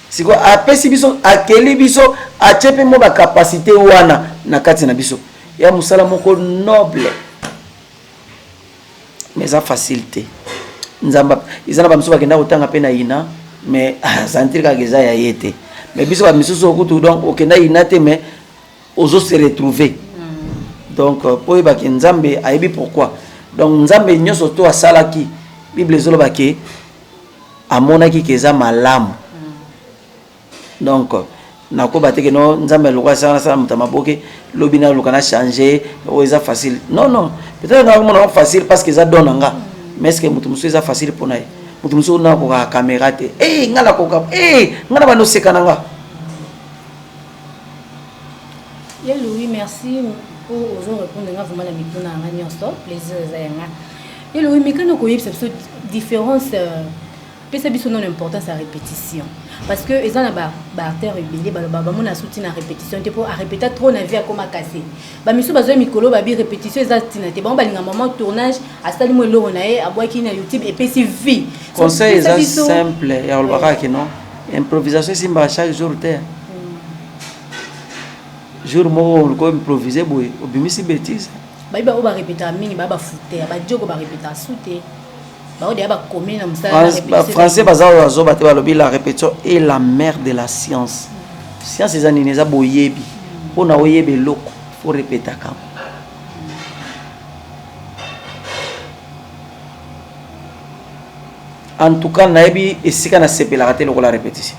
S1: Sikoyo apesi biso, akeli biso, atie mpe mo bacapacité wana na kati na biso ya mosala moko noble, mais eza facile te. Nzambe eza na bamisusu bakenda kotanga mpe na ina, mais sentir kaka eza ya ye te. Mais biso bamisusu okutu, donc okenda ina te, mais ozo se retrouver. Donc po oyebaki Nzambe ayebi pourquoi. Donc Nzambe nyonso to asalaki, Bible ezoloba ke amonaki ke eza malamu. Donc nakoba te ke no Nzambe aluka asala, nasala moto ya maboke, lobi naluka na change oyo eza facile. Non, non, peut-être nga komona facile parce que eza don na nga, mais est ce que moto mosusu eza facile mpona ye? Moto mosusu nakokaka caméra te. E nga nakoka, e nga na bando oseka na nga.
S2: Ye Louis, merci po ozo répondre nga vraiment na mituna na nga nyonso. Plaisir eza ya nga. Ye Louis, mekana koyebisa biso différence, pesa biso nano importance ya répétition, parce que eza na baacteur ebele baloba bamona suti na répétition te, mpo arépéta trop na vie akoma kase. Bamisu bazwa mikolo babi répétition eza ntina te. Bango balinga mama tournage, asali mo eloko na ye, abwaki na YouTube, epesi vie.
S1: Conseil eza simple ya koloba kaka kino improvisation esimbaka chaque jour te. Jour moko oluka improvise boye, obimisi bétise.
S2: Bayiba oyo barépétaka mingi, baya bafuter badioko, barépétaka su te, bao deya bakomi na mosala.
S1: Français baza oyo bazoba te. Balobi la répétition est la mère de la science. Science eza nini? Eza boyebi. Mpona oyeba eloko, faut répétaka. En tout cas, nayebi esika nasepelaka te lokola répétition.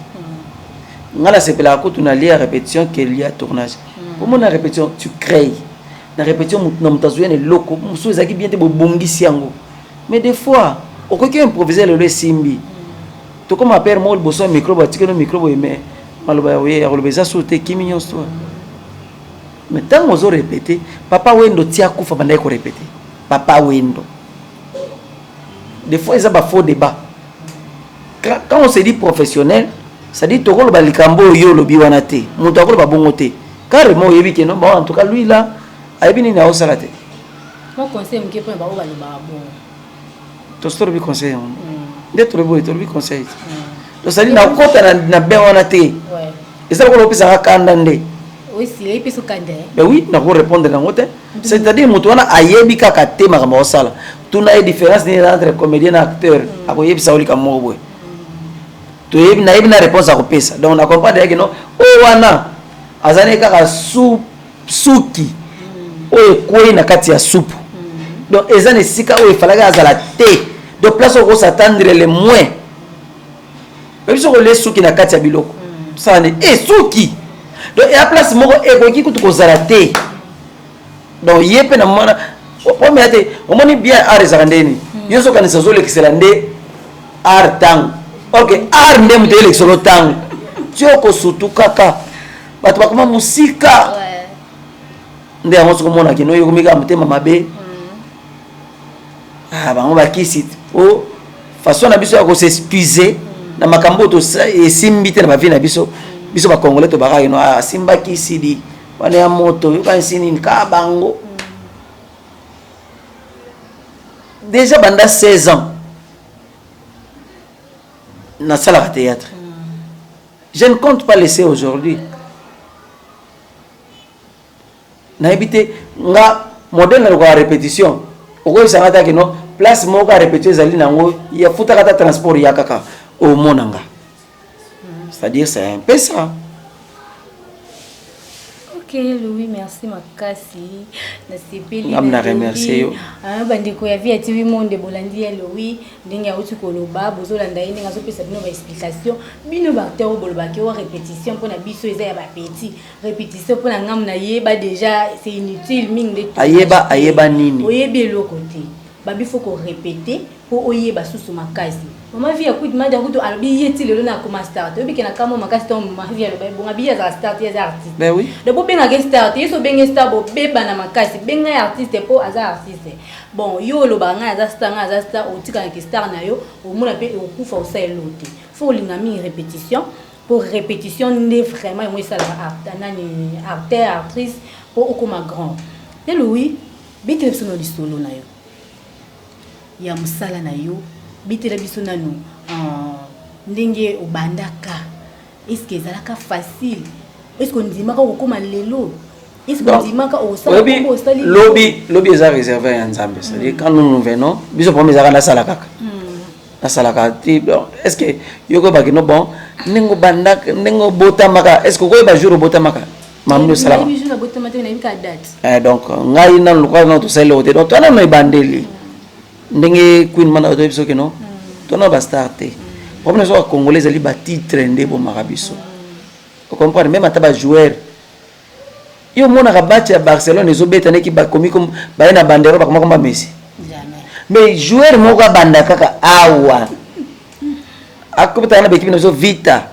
S1: Nga nasepelaka kutu na lia répétition ke lia tournage. Omona répétition, tu crées na répétition, na moto azoya na eloko mosusu ezalaki bien te, bobongisi yango. Mais des fois okoki improviser lelo, esimbi. Tokoma père moko liboso ya micro, batikeli micro boye, mais maloba ya koloba eza so te, kimi nyonso to. Mais ntango ozo répéter, Papa Wendo tia kufa bandaki korépéter. Papa Wendo, des fois eza ba faux débat. Quand on se dit professionnel, c'est-à-dire tokoloba likambo oyo olobi wana te, moto akoloba bongo te carrément. Oyebi ke non, bon, en tout cas lui là ayebi nini aosala te.
S2: Mo conseil moke mpona bango balobaka bongo.
S1: Tosi tolobi conseil yango nde tolobi boye, tolobi conseil te. Tosali nakota na bain wana te, eza lokola opesaka kanda nde.
S2: Osila epesa okanda.
S1: Ben oui, nako répondre nango te. C'est-à-dire moto wana ayebi kaka te makambo aosala. Tuna ye différence nini entre comédien na acteur, akoyebisa yo likambo moko boye. Toyebi, nayebi na réponse akopesa. Donc na comprendre yake no oyo wana azali kaka suki oyo ekwei na kati ya supu. Donc eza na esika oyo efalaki azala te. Donc place oyo okos'attendre le moins, oyebi soki olie suki na kati ya biloko sala nde e suki. Donc eya place moko ekoki kutu kozala te. Donc ye mpe na mwana première te, omoni bien, art ezalaka ndeni yo so okanisa ozolekisela nde art ntango. Ok, art nde moto eyelekiselo ntango ti okosutu kaka bato bakoma mosika nde yango. Soki omonaki no yokomi kaka motema mabe, ah, bango bakisi po façon na biso ya kos'excuser na makambo oyo esimbi te na bavie na biso. Biso bacongolais tobakaki no asimbaki sidi wana ya moto, yokanisi nini kaka bango. Déjà banda 16 ans nasalaka théâtre, je ne compte pas laisser aujourd'hui. Nayebi te nga modèle nalukaka répétition, okoyebisanga taki no place moko ya répétition ezali nango, yafutaka ata transport ya kaka omona nga. C'est-à-dire c'est un peu ça.
S2: Ok Louis, merci makasi, nasepeli.
S1: Ngam na remercier yo.
S2: Bandeko ya Vie ya TV Monde, bolandi ya Louis ndenge auti koloba, bozolanda ye ndenge azopesa bino baexplication. Bino baacteur oyo bolobaki o répétition mpona biso eza ya bapetits, répétition mpona ngambu nayeba déjà c'est inutile mingi nde.
S1: Ayeba, ayeba nini?
S2: Oyebi eloko te. Babi faut korépéter mpo oyeba susu makasi. Mama Vie ya kutu mada kutu alobi ye ti lelo na akoma star te. Oyebi ke na kamwa makasi ntango mama Vie aloba ebonga bi ye azala star te, ye aza artiste.
S1: Ben oui.
S2: Donc bobengaka ye star te. Ye so obenge star, bobebana makasi. Benga ye artiste mpo aza artiste. Bon, yo olobaka ngai aza star, ngai aza star, otikalaki star na yo, omona mpe okufa osala eloko te. Faut olinga mingi répétition, po répétition nde vraiment yango esalaka nani, acteur, actrice, mpo okoma grand. Nde Louis, betela biso na lisolo na yo ya mosala na yo. Betela biso nanu ndenge obandaka. Est-ce ezalaka facile? Est-ce ondimaka okokóma lelo? Est-ce ondimaka osala?
S1: Osali lobi, lobi eza réservé ya Nzambe. C'est-à-dire quand nous nous venons, biso problème ezalaka nasala kaka, nasalaka te. Bon, est ce que yo koyebaki no bon ndenge obandaka, ndenge obotamaka? Est ce que okoyeba jour obotamaka mamini osalaka? Donc ngai nanu lokola nano tosali eloko te. Donc to nano ebandeli ndenge Queen Mana toyebi biso ke no to nano bastar te. Problème soka congolais ezali batitre nde ebomaka biso. Ocomprendre? Même ata bajoueur, yo omonaka match ya Barcelone ezobeta neki bakomi baye na bandero, bakoma komba Messi. Mais joueur moko abanda kaka awa, akobetaka na baekipe na biso Vita,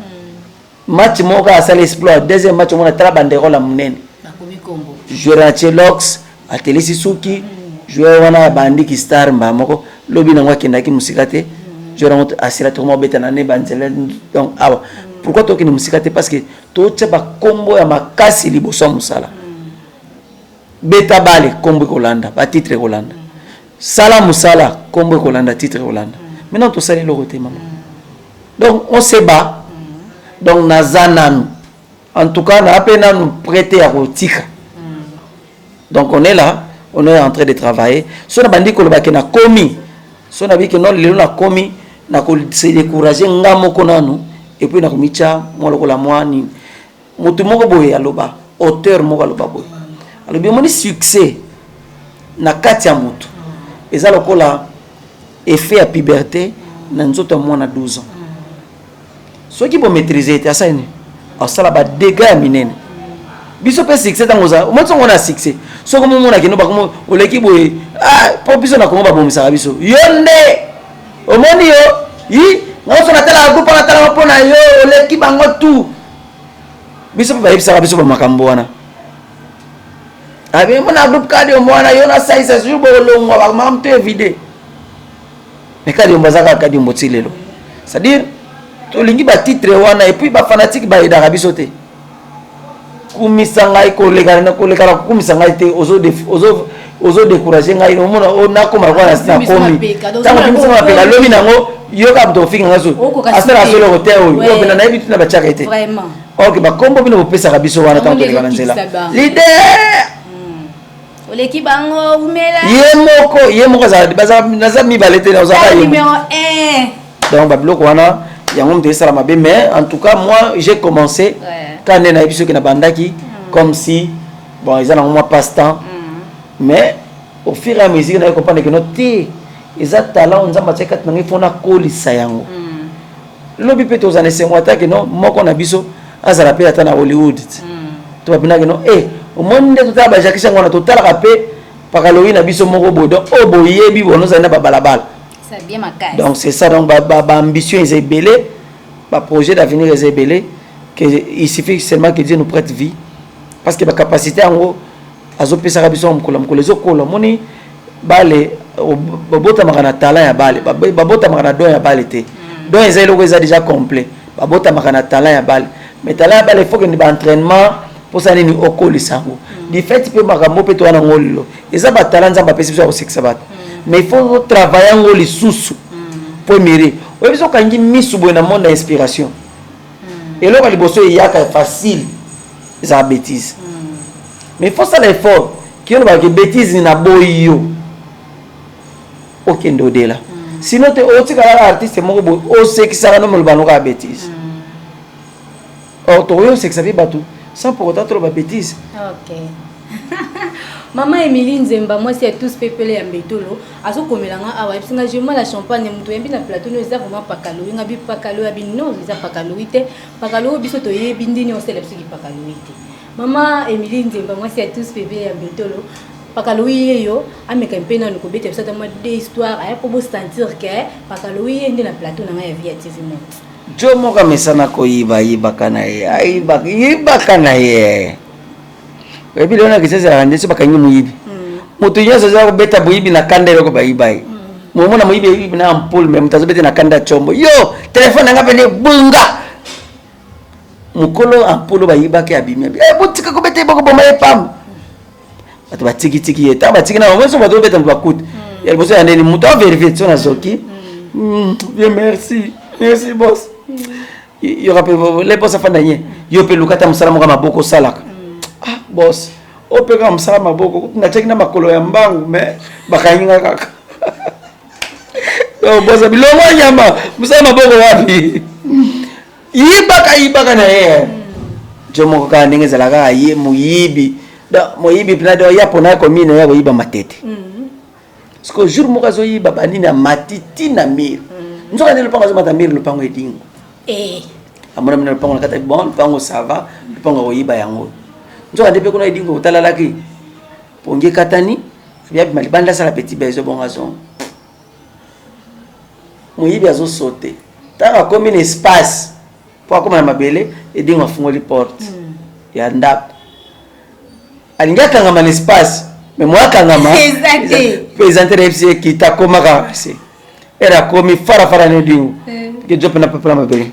S1: match moko asala exploit, deuxième match omona tala banderole ya monene, joueur atie lox, atelisi suki, joueur wana abandiki star mbaa moko. Lobi nango akendaki mosika te, joueur yango asila tokoma obeta na ne banzela. Donc awa pourquoi tokende mosika te? Parce que totya bakombo ya makasi liboso ya mosala. Beta bale, kombo ekolanda, batitre ekolanda. Sala mosala, kombo ekolanda, titre ekolanda. Maintenant tosali eloko te, mama. Donc on se bat. Donc naza nanu, en tout cas naa mpe nanu prêt ya kotika. Donc on est là, on est en train de travailler. So na bandi koloba ke nakomi, so nabi ke non, lelo nakomi, nakose décourager nga moko nanu et puis nakomitya mwa lokola mwa nini. Motu moko boye aloba, auteur moko aloba boye, alobi omoni succès na kati ya motu eza lokola effet ya puberté na nzoto ya mwana 12 ans. Soki bomaîtrise ete asali nini, asala badégâts ya minene. Biso mpe succès, ntango oza omoni songo na succès, soki omomona kino bakomo oleki boye, ah, mpo biso na Kongo babomisaka biso. Yo nde omoni yo yi Ngai so natalaka groupe wana, natalaka mpo na yo, oleki bango tout. Biso mpe bayebisaka biso bamakambo wana. Abi mona groupe Kadiombo wana, yo nasalisa jour bolongwa, bamakambo to evide. Mais Kadiombo aza kaka Kadiombo ti lelo. C'est-à-dire tolingi batitre wana, et puis bafanatike bayedaka biso te. Kumisa ngai, koleka koleka na kokumisa ngai te, ozodécourage ngai. Omona nakoma lokola nakomi ntango kumisa mapeka, lobi nango yoka moto ofinga ngai so asala soloko te. Oyo oyo mpena nayebi tuna batiaka ye te. Ok, bakombo bino bopesaka biso wana ntango toleka na nzela, leader.
S2: Oleki bango, umela.
S1: Ye moko, ye moko naza mibale te, nazalaka ye.
S2: Numéro 1.
S1: Donc babiloko wana yango moto esala mabe. Mais en tout cas, moi j'ai commencé ka nde nayebi soki nabandaki comme si, bon, eza nango mwa passe temps, mais au fur et à mesure naye comprendre que no te, eza talent oyo Nzambe atiaki kati na ngai, fo nakolisa yango. Lobi mpe tozala na esengo atake no moko na biso azala mpe ata na Hollywood to bapinaki no e omoni nde totala bajakisi yango wana, totalaka mpe pakaloyi na biso moko boye. Donc oyo boyebi bono ozali na babalabala.
S2: C'est bien makasi.
S1: Donc c'est ça. Donc baambition eza ebele, baprojet d'avenir eza ebele, que il suffit seulement que Dieu nous prête vie, parce que bacapacité yango azopesaka biso mokolo mokolo ezokola. Omoni bale babotamaka na talent ya bale, babotamaka na don ya bale te. Don eza eloko eza déjà complet. Babotamaka na talent ya bale, mais talent ya bale, il faut kende baentraînement. Mposa nini okolisa yango du fait mpe makambo mpe towana yango lelo eza batalent Nzambe apesi biso ya kosekisa bato, mais il faut travailler yango lisusu po emire. Oyebi so okangi misu boye na monde ya inspiration, eloko ya liboso eyaka facile ezala bêtise, mais il faut sala effort ki olobaka bêtise na boyi yo okende odela, sinon te otikala artiste moko boye osekisaka no moloba no kaka bêtise. Or tokoki osekisa mpe bato sans pour autant toloba bêtise.
S2: Ok, mama Emilie Nzemba, mwasi ya tous pepele ya mbetolo, azokomela nga awa, ayebisi nga jema la champagne, moto oyambi na plateau no eza vraiment pakalowi. Nga bi pakalowi, abi non, eza pakalowi te. Pakalowi biso toyebi ndini osala biso kipakalowi te. Mama Emilie Nzemba, mwasi ya tous pepele ya mbetolo, pakalowi ye yo ameka mpe nanu kobeta biso ata mwa de histoire aya mpo bosentir ke pakalowi ye nde na plateau na ngai ya Vie ya TV Monde.
S1: Jo moko amesana koyiba, ayibaka na ye, ayibaka, yibaka na ye. Oyebi lelo na Kinshasa ezalaka nde so bakangi moyibi, moto nyonso aza kobeta boyibi na kanda. Eloko bayiba ye, momona moyibi ayibi na ampoule, mais moto azobeta na kanda ya tshombo: "Yo, telefone nanga pene bunga." Mokolo ampoule bayibaki abimi, abi: "Botika kobeta ye, bokoboma ye pamba." Bato batikitiki ye. Ntango batiki na bango so, bato obeta moto bakuta ya liboso ya ndeni, moto averifie so nazoki: "Bien, merci, merci boss." Yoka mpe le boss afanda nye: "Yo mpe luka ata mosala moko ya maboko osalaka." "Ah boss, oyo mpe kaka mosala maboko, natiaki na makolo ya mbangu, mais bakangi nga kaka." Boss: "Bilongo ya nyama, mosala maboko wapi?" Yibaka, yibaka na ye. Jo moko kaka ndenge ezalaka kaka, ye moyibi. Donc moyibi mpena, donc ya mpona commune ya koyiba matete, parce que jour moko azoyiba banini, amati ti na mur. Nzoka nde lopango azomata mur, lopango edingo. Amona mina lopango na kati. Bon, lopango ça va, lopango akoyiba yango. Nzoka nde mpe kuna edingo otalalaki pongi ekatani, abima libanda, asala petit besoin. Bongo azonga, moyibi azosote. Ntango akomi na espace mpo akóma na mabele, edingo afungoli porte ya ndako, alingi akangama na espace, mais mo akangama
S2: Eza te.
S1: Mpe eza te. Nayebisi ye kita, akomaka se ere akomi farafara na edingo ke jo mpena pepela mabele.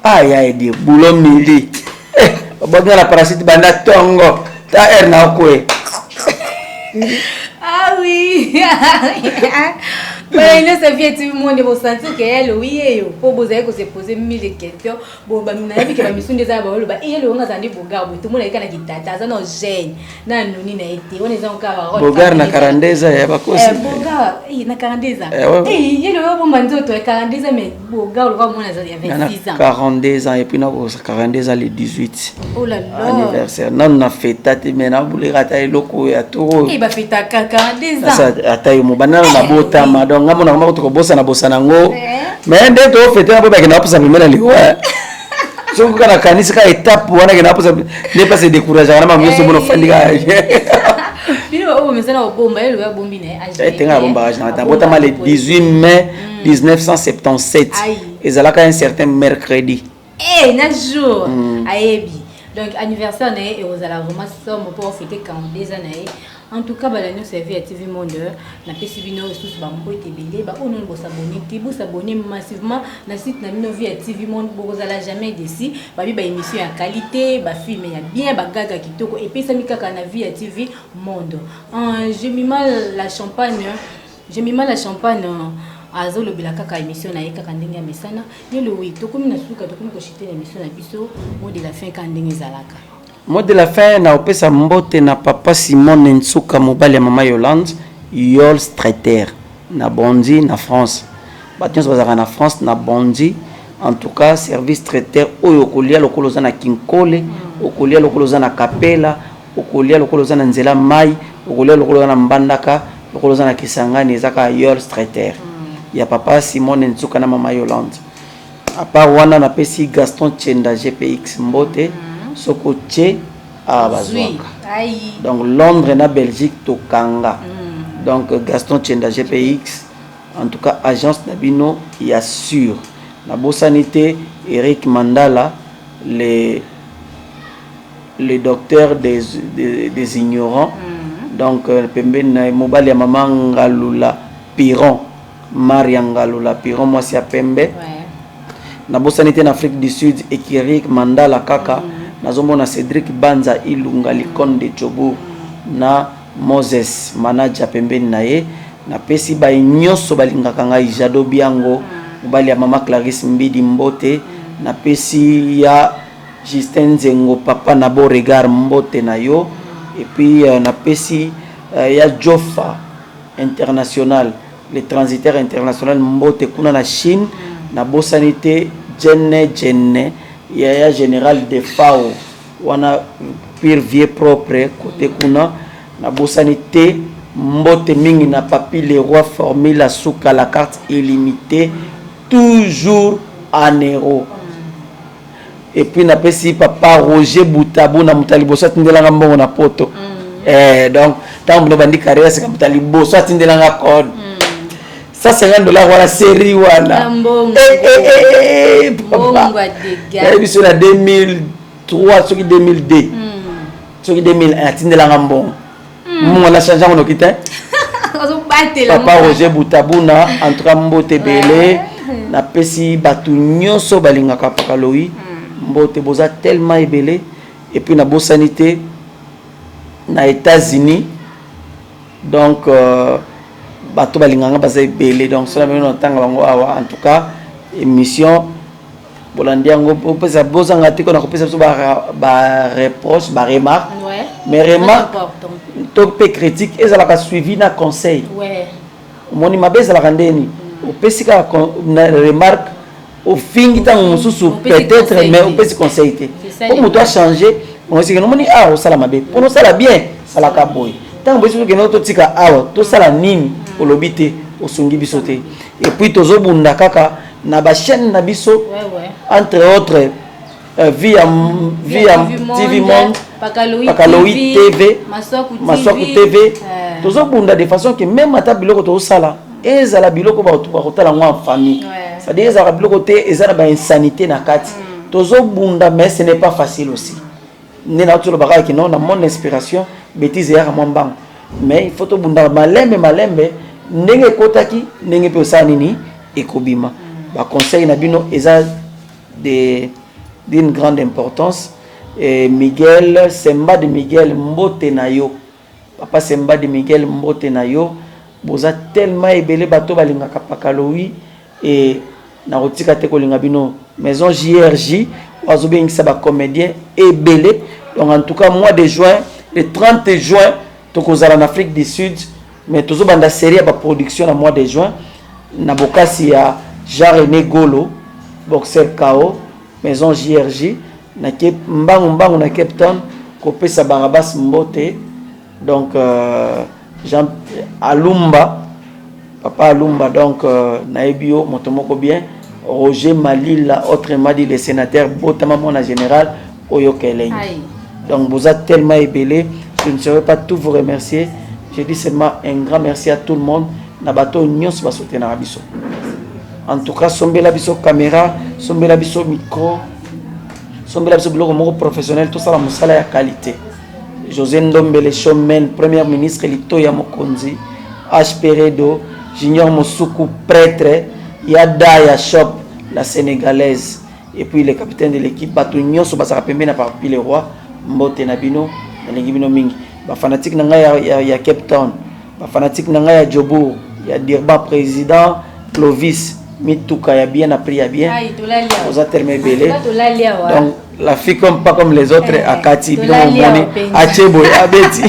S1: Aya edi bulo mili, babwaki nga na parasite banda tongo ta ere na okwe.
S2: Ah oui, bana nyonso Vie TV Monde, bosentir ke ye lowi ye yo mpo bozali kose poser mille questions. Bo nayebi ke bamisu nde eza na baoloba ye lowi nga azala nde bogar boye, tomona ye kaka na kitata, aza na gene na nuni na ye te. Wana eza kaka
S1: Bogar na 42 ya bakosi.
S2: Bogar na 42 ans.
S1: Eh, ouais.
S2: Ye lowi obomba nzoto ya 42 ans, mais bogar lokola mwana ya 26 ans.
S1: 42 ans et puis nakosa 42 ans le 18.
S2: Oh là là.
S1: Anniversaire nanu na feta te, mais nabuleka ata eloko ya toro.
S2: Eh, bafetaka 42 ans.
S1: Ata yo mobanda nano nabotama, donc nga monaka moko tokobosana bosana yango. Mais nde tofete na po bakenda bapusa pembe na liwa, soki kaka nakanisi kaka étape wana kenda bapusa nde place edécourageaka na bango nyonso, mona ofandi kaka.
S2: Bino oyo mesana obomba ye lobi abombi na ye âge.
S1: Tenga abombaka âge na botama le 18 mai. 1977.
S2: Aïe.
S1: Ezalaka un certain mercredi.
S2: Eh, na jour ayebi. Donc anniversaire na ye ekozala vraiment somo mpo ofêter 42 ans na ye. En tout cas, bala nyonso ya Vie ya TV Monde, napesi bino lisusu bambote ebele. Baoyo nano bos'abonner te, bos'abonner massivement na site na bino Vie ya TV Monde, bokozala jamais déçus. Babi baémission ya qualité, bafilm ya bien, bagaga ya kitoko epesami kaka na Vie ya TV Monde. Jemima la Champagne, Jemima la Champagne azolobela kaka émission na ye kaka ndenge ya mesana. Ye lowi, tokomi na suka, tokomi kochuter na émission na biso. Mot de la fin kaka ndenge ezalaka.
S1: Mot de la fin, na opesa mbote na papa Simone Nsuka, mobali ya mama Yolande Yol Streter na Bondi na France. Bato nyonso bazalaka na France, na Bondi, en tout cas service traiteur oyo okolia lokola oza na Kinkole, okolia lokola oza na Kapela, okolia lokola oza na nzela mai, okolia lokola oza na Mbandaka, lokola oza na Kisangani, eza kaka Yol Streter ya papa Simone Nsuka na mama Yolande. À part wana, napesi Gaston Chenda GPX mbote. Soki otie awa, bazwaka.
S2: Ai.
S1: Donc Londres na Belgique tokanga. Donc Gaston Chenda GPX, en tout cas agence na bino ya sûr. Nabosani te Eric Mandala, le docteur des ignorants. Donc pembeni na ye, mobali ya mama Ngalula Piron, Maria Ngalula Piron, mwasi ya pembe. Nabosani te na Afrique du Sud, Ekirik Mandala kaka. Nazomona Cédric Banza Ilunga, licone de Jobourg, na Moses manager pembeni na ye. Napesi bai nyonso balingaka ngai, Jado Biango, mobali ya mama Clarisse Mbidi, mbote. Napesi ya Justin Nzengo, papa na Beauregard, mbote na yo. Et puis napesi ya Jofa international, le transitaire international, mbote kuna na Chine. Nabosani te Jene Jene yaya général de Fao wana, pire vie propre côté kuna. Nabosani te mbote mingi na Papi le Roi, formule asuka, la carte illimitée, toujours en euro. Et puis napesi papa Roger Butabu, na moto ya liboso atindelanga mbongo na poto. Donc ntango bino bandi carrière sika, moto ya liboso atindelanga code 150 $ wana, série wana.
S2: Na mbongo.
S1: Eh, eh, eh, eh, papa.
S2: Mbongo ya dégâts.
S1: Nayebi biso na 2003 soki 2002 soki 2001, atindelanga mbongo. Mbongo na change yango noki te.
S2: Azobatela.
S1: Papa Roger Butabuna, en tout cas mbote ebele. Napesi bato nyonso balingaka Pakaloi mbote, boza tellement ebele. Et puis nabosani te na États-Unis, donc bato balinganga baza ebele. Donc so na bino natanga bango awa. En tout cas émission bolandi yango, bopesa, bozanga te kona kopesa biso bareproche, baremarque. Mais
S2: Très
S1: remarque
S2: important.
S1: to mpe critique ezalaka suivi na conseil. Omoni mabe ezalaka ndeni opesi kaka na remarque, ofingi ntango mosusu.
S2: Opesi
S1: peut-être
S2: conseil
S1: mais
S2: te.
S1: Opesi conseil te.
S2: C'est ça.
S1: Mpo moto achange, osikende omoni awa osala mabe, mpona osala bien salaka boye. Ntango boye soki okende totika awa, tosala nini, olobi te, osungi biso te. Et puis tozobunda kaka na bachaîne na biso, entre autres via TV Monde,
S2: Pakaloi,
S1: Pakaloi
S2: TV,
S1: TV,
S2: Maswaku TV,
S1: Maswaku TV. Tozobunda de façon que même ata biloko tozosala ezala biloko bato bakotala yango en famille. C'est-à-dire ezalaka biloko te eza na bainsanité na kati. Tozobunda, mais ce n'est pas facile aussi. Nde na toloba kaka kino na mon inspiration, bêtise eyaka mwa mbango, mais il faut tobundaka malembe malembe. Ndenge ekotaki, ndenge mpe osala nini, ekobima. Baconseil na bino eza de d'une grande importance. Et Miguel Semba de Miguel, mbote na yo. Papa Semba de Miguel, mbote na yo. Boza tellement ebele bato balingaka Pakalowi e nakotika te kolinga bino. Maison JRJ azobengisa bacomédien ebele. Donc en tout cas mois de juin, le 30 juin, tokozala na Afrique du Sud, mais tozobanda série ya baproduction na mois de juin na bokasi ya Jean René Golo, boxer kao, maison JRJ. Nake mbangu mbangu na Cape Town kopesa Barabas mbote. Donc Jean Alumba, papa Alumba, donc nayebi yo moto moko bien. Roger Malila, autrement dit le sénateur botama mwana général oyo Kelengi.
S2: Aïe.
S1: Donc boza tellement ebele, je ne saurais pas tout vous remercier. Je dis seulement un grand merci à tout le monde, na bato nyonso basoutenaka biso. En tout cas, sombela biso caméra, sombela biso micro, sombela biso biloko moko professionnel, tosala mosala ya qualité. José Ndombele Showman, premier ministre Litoya Mokonzi, HP Redo, Junior Mosuku, prêtre, Yada ya Shop, la sénégalaise, et puis le capitaine de l'équipe, bato nyonso bazalaka pembeni na Papi le Roi, mbote na bino, nalingi bino mingi. Ba fanatique na ngai ya Cape Town, ba fanatique na ngai ya Jobourg, ya Durban, président Clovis, mituka ya bien na prix ya bien, oza terme ebele. Donc la fille comme pas comme les autres, akati bino momoni atie boye, abeti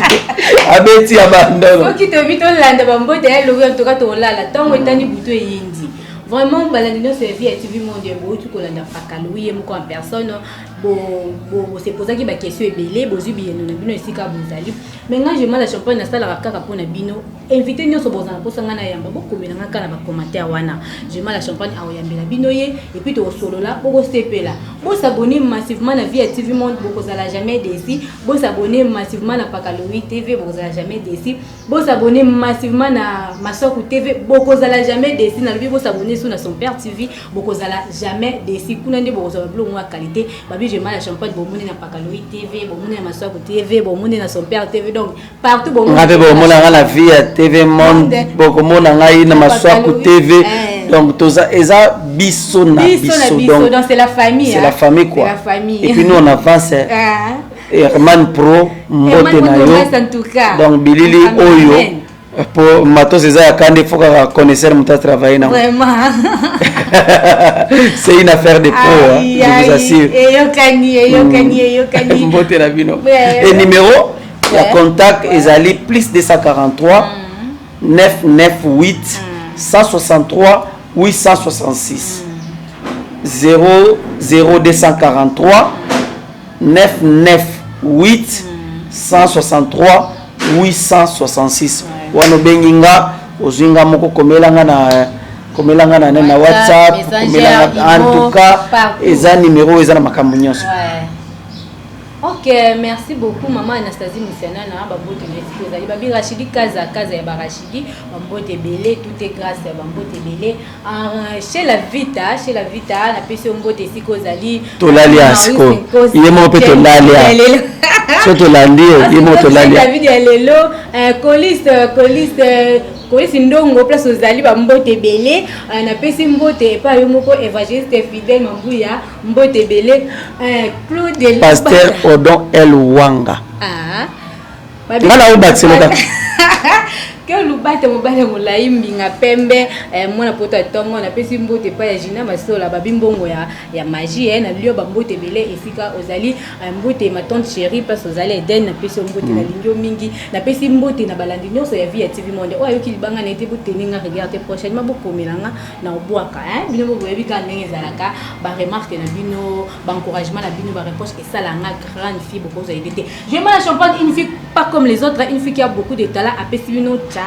S1: abeti ya bandono.
S2: Soki tobi tolanda bambote ya lobi, antoka tolala ntango etani butu eyindi. Vraiment, balandi nyonso ya Vie ya TV Monde, bouti kolanda Pakalo ye moko en personne. Bosepozaki ba question ebele, bozwi biyeno na bino esika bozali. Mais ngai Jema la Champagne nasalaka kaka mpona bino. Invité nyonso bozala mposa ngai nayamba, bokomela ngai kaka na ba commentaire wana. Jema la Champagne akoyambela bino ye et puis tokosolola, bokosepela. Bosabonner massivement na Vie ya TV Monde, bokozala jamais déçu. Bosabonner massivement na Pakalowi TV, bokozala jamais déçu. Bosabonner massivement na Masoku TV, bokozala jamais déçu. Nalobi bosabonner su na Son Père TV, bokozala jamais déçu. Kuna nde bokozala biloko moko ya qualité. Babi Jema la Champagne, bomoni na Pakalowi TV, bomoni na Masoku TV, bomoni na Son Père TV, donc partout.
S1: Nga mpe bokomona nga na Vie ya TV Monde, bokomona ngai na Maswaku TV. Donc toza, eza biso na biso.
S2: Donc c'est la famille.
S1: C'est la famille quoi,
S2: la famille.
S1: Et puis nous, on avance. Herman Pro, mbote na yo. Donc bilili oyo po matos eza ya kande, faut kaka connaisseur moto atravaille nango.
S2: Vraiment.
S1: C'est une affaire de pro, hein, je vous assure.
S2: Eyokani, eyokani, eyokani.
S1: Mbote na bino. Et numéro ya contact ezali plus 243 998 163 866, 0 0243 998 163 866. Wana obengi nga, ozwi nga moko, komela nga na WhatsApp, komela nga. En tout cas, eza numéro eza na makambo nyonso.
S2: Ok, merci beaucoup, maman Anastasie Musianana, bambote na esika ozali. Babi Rachidi Kaza, Kaza ya Barachidi, bambote ebele, tout est grâce ya bambote ebele. Chez la Vita, chez la Vita, napesi yo mbote esika ozali.
S1: Tolali ya sikoyo, ye moko mpe tolali ya so, tolandi ye moko, tolali.
S2: David ya lelo, Colis, Colis, Kolisi Ndongo, place ozali, bambote ebele. Napesi mbote epai yo moko évangéliste Fidèle Mambuya, mbote ebele. Claude
S1: Pasteur Odon El Wanga, nga na obakiselo kaka.
S2: Ke lubate, mobali ya molai, mbinga pembe, mwana poto ya ntongo. Napesi mbote epai ya Gina Masola, babi mbongo ya magie na lio, bambote ebele esika ozali. Mbote ma tante chérie, place ozali, Eden, napesi yo mbote, nalingi yo mingi. Napesi mbote na balandi nyonso ya Vie ya TV Monde. Oyo ayoki libanga na ye te, boteni nga rigueur te. Prochainement bokomela nga na obwaka bino mo boyebi kaka ndenge ezalaka. Ba remarque na bino, ba encouragement na bino, ba reproche esala nga grande fille. Bokozwa ide te. Jema la Champagne, une fille pas comme les autres, une fille qui a beaucoup de talent, apesi bino ciao.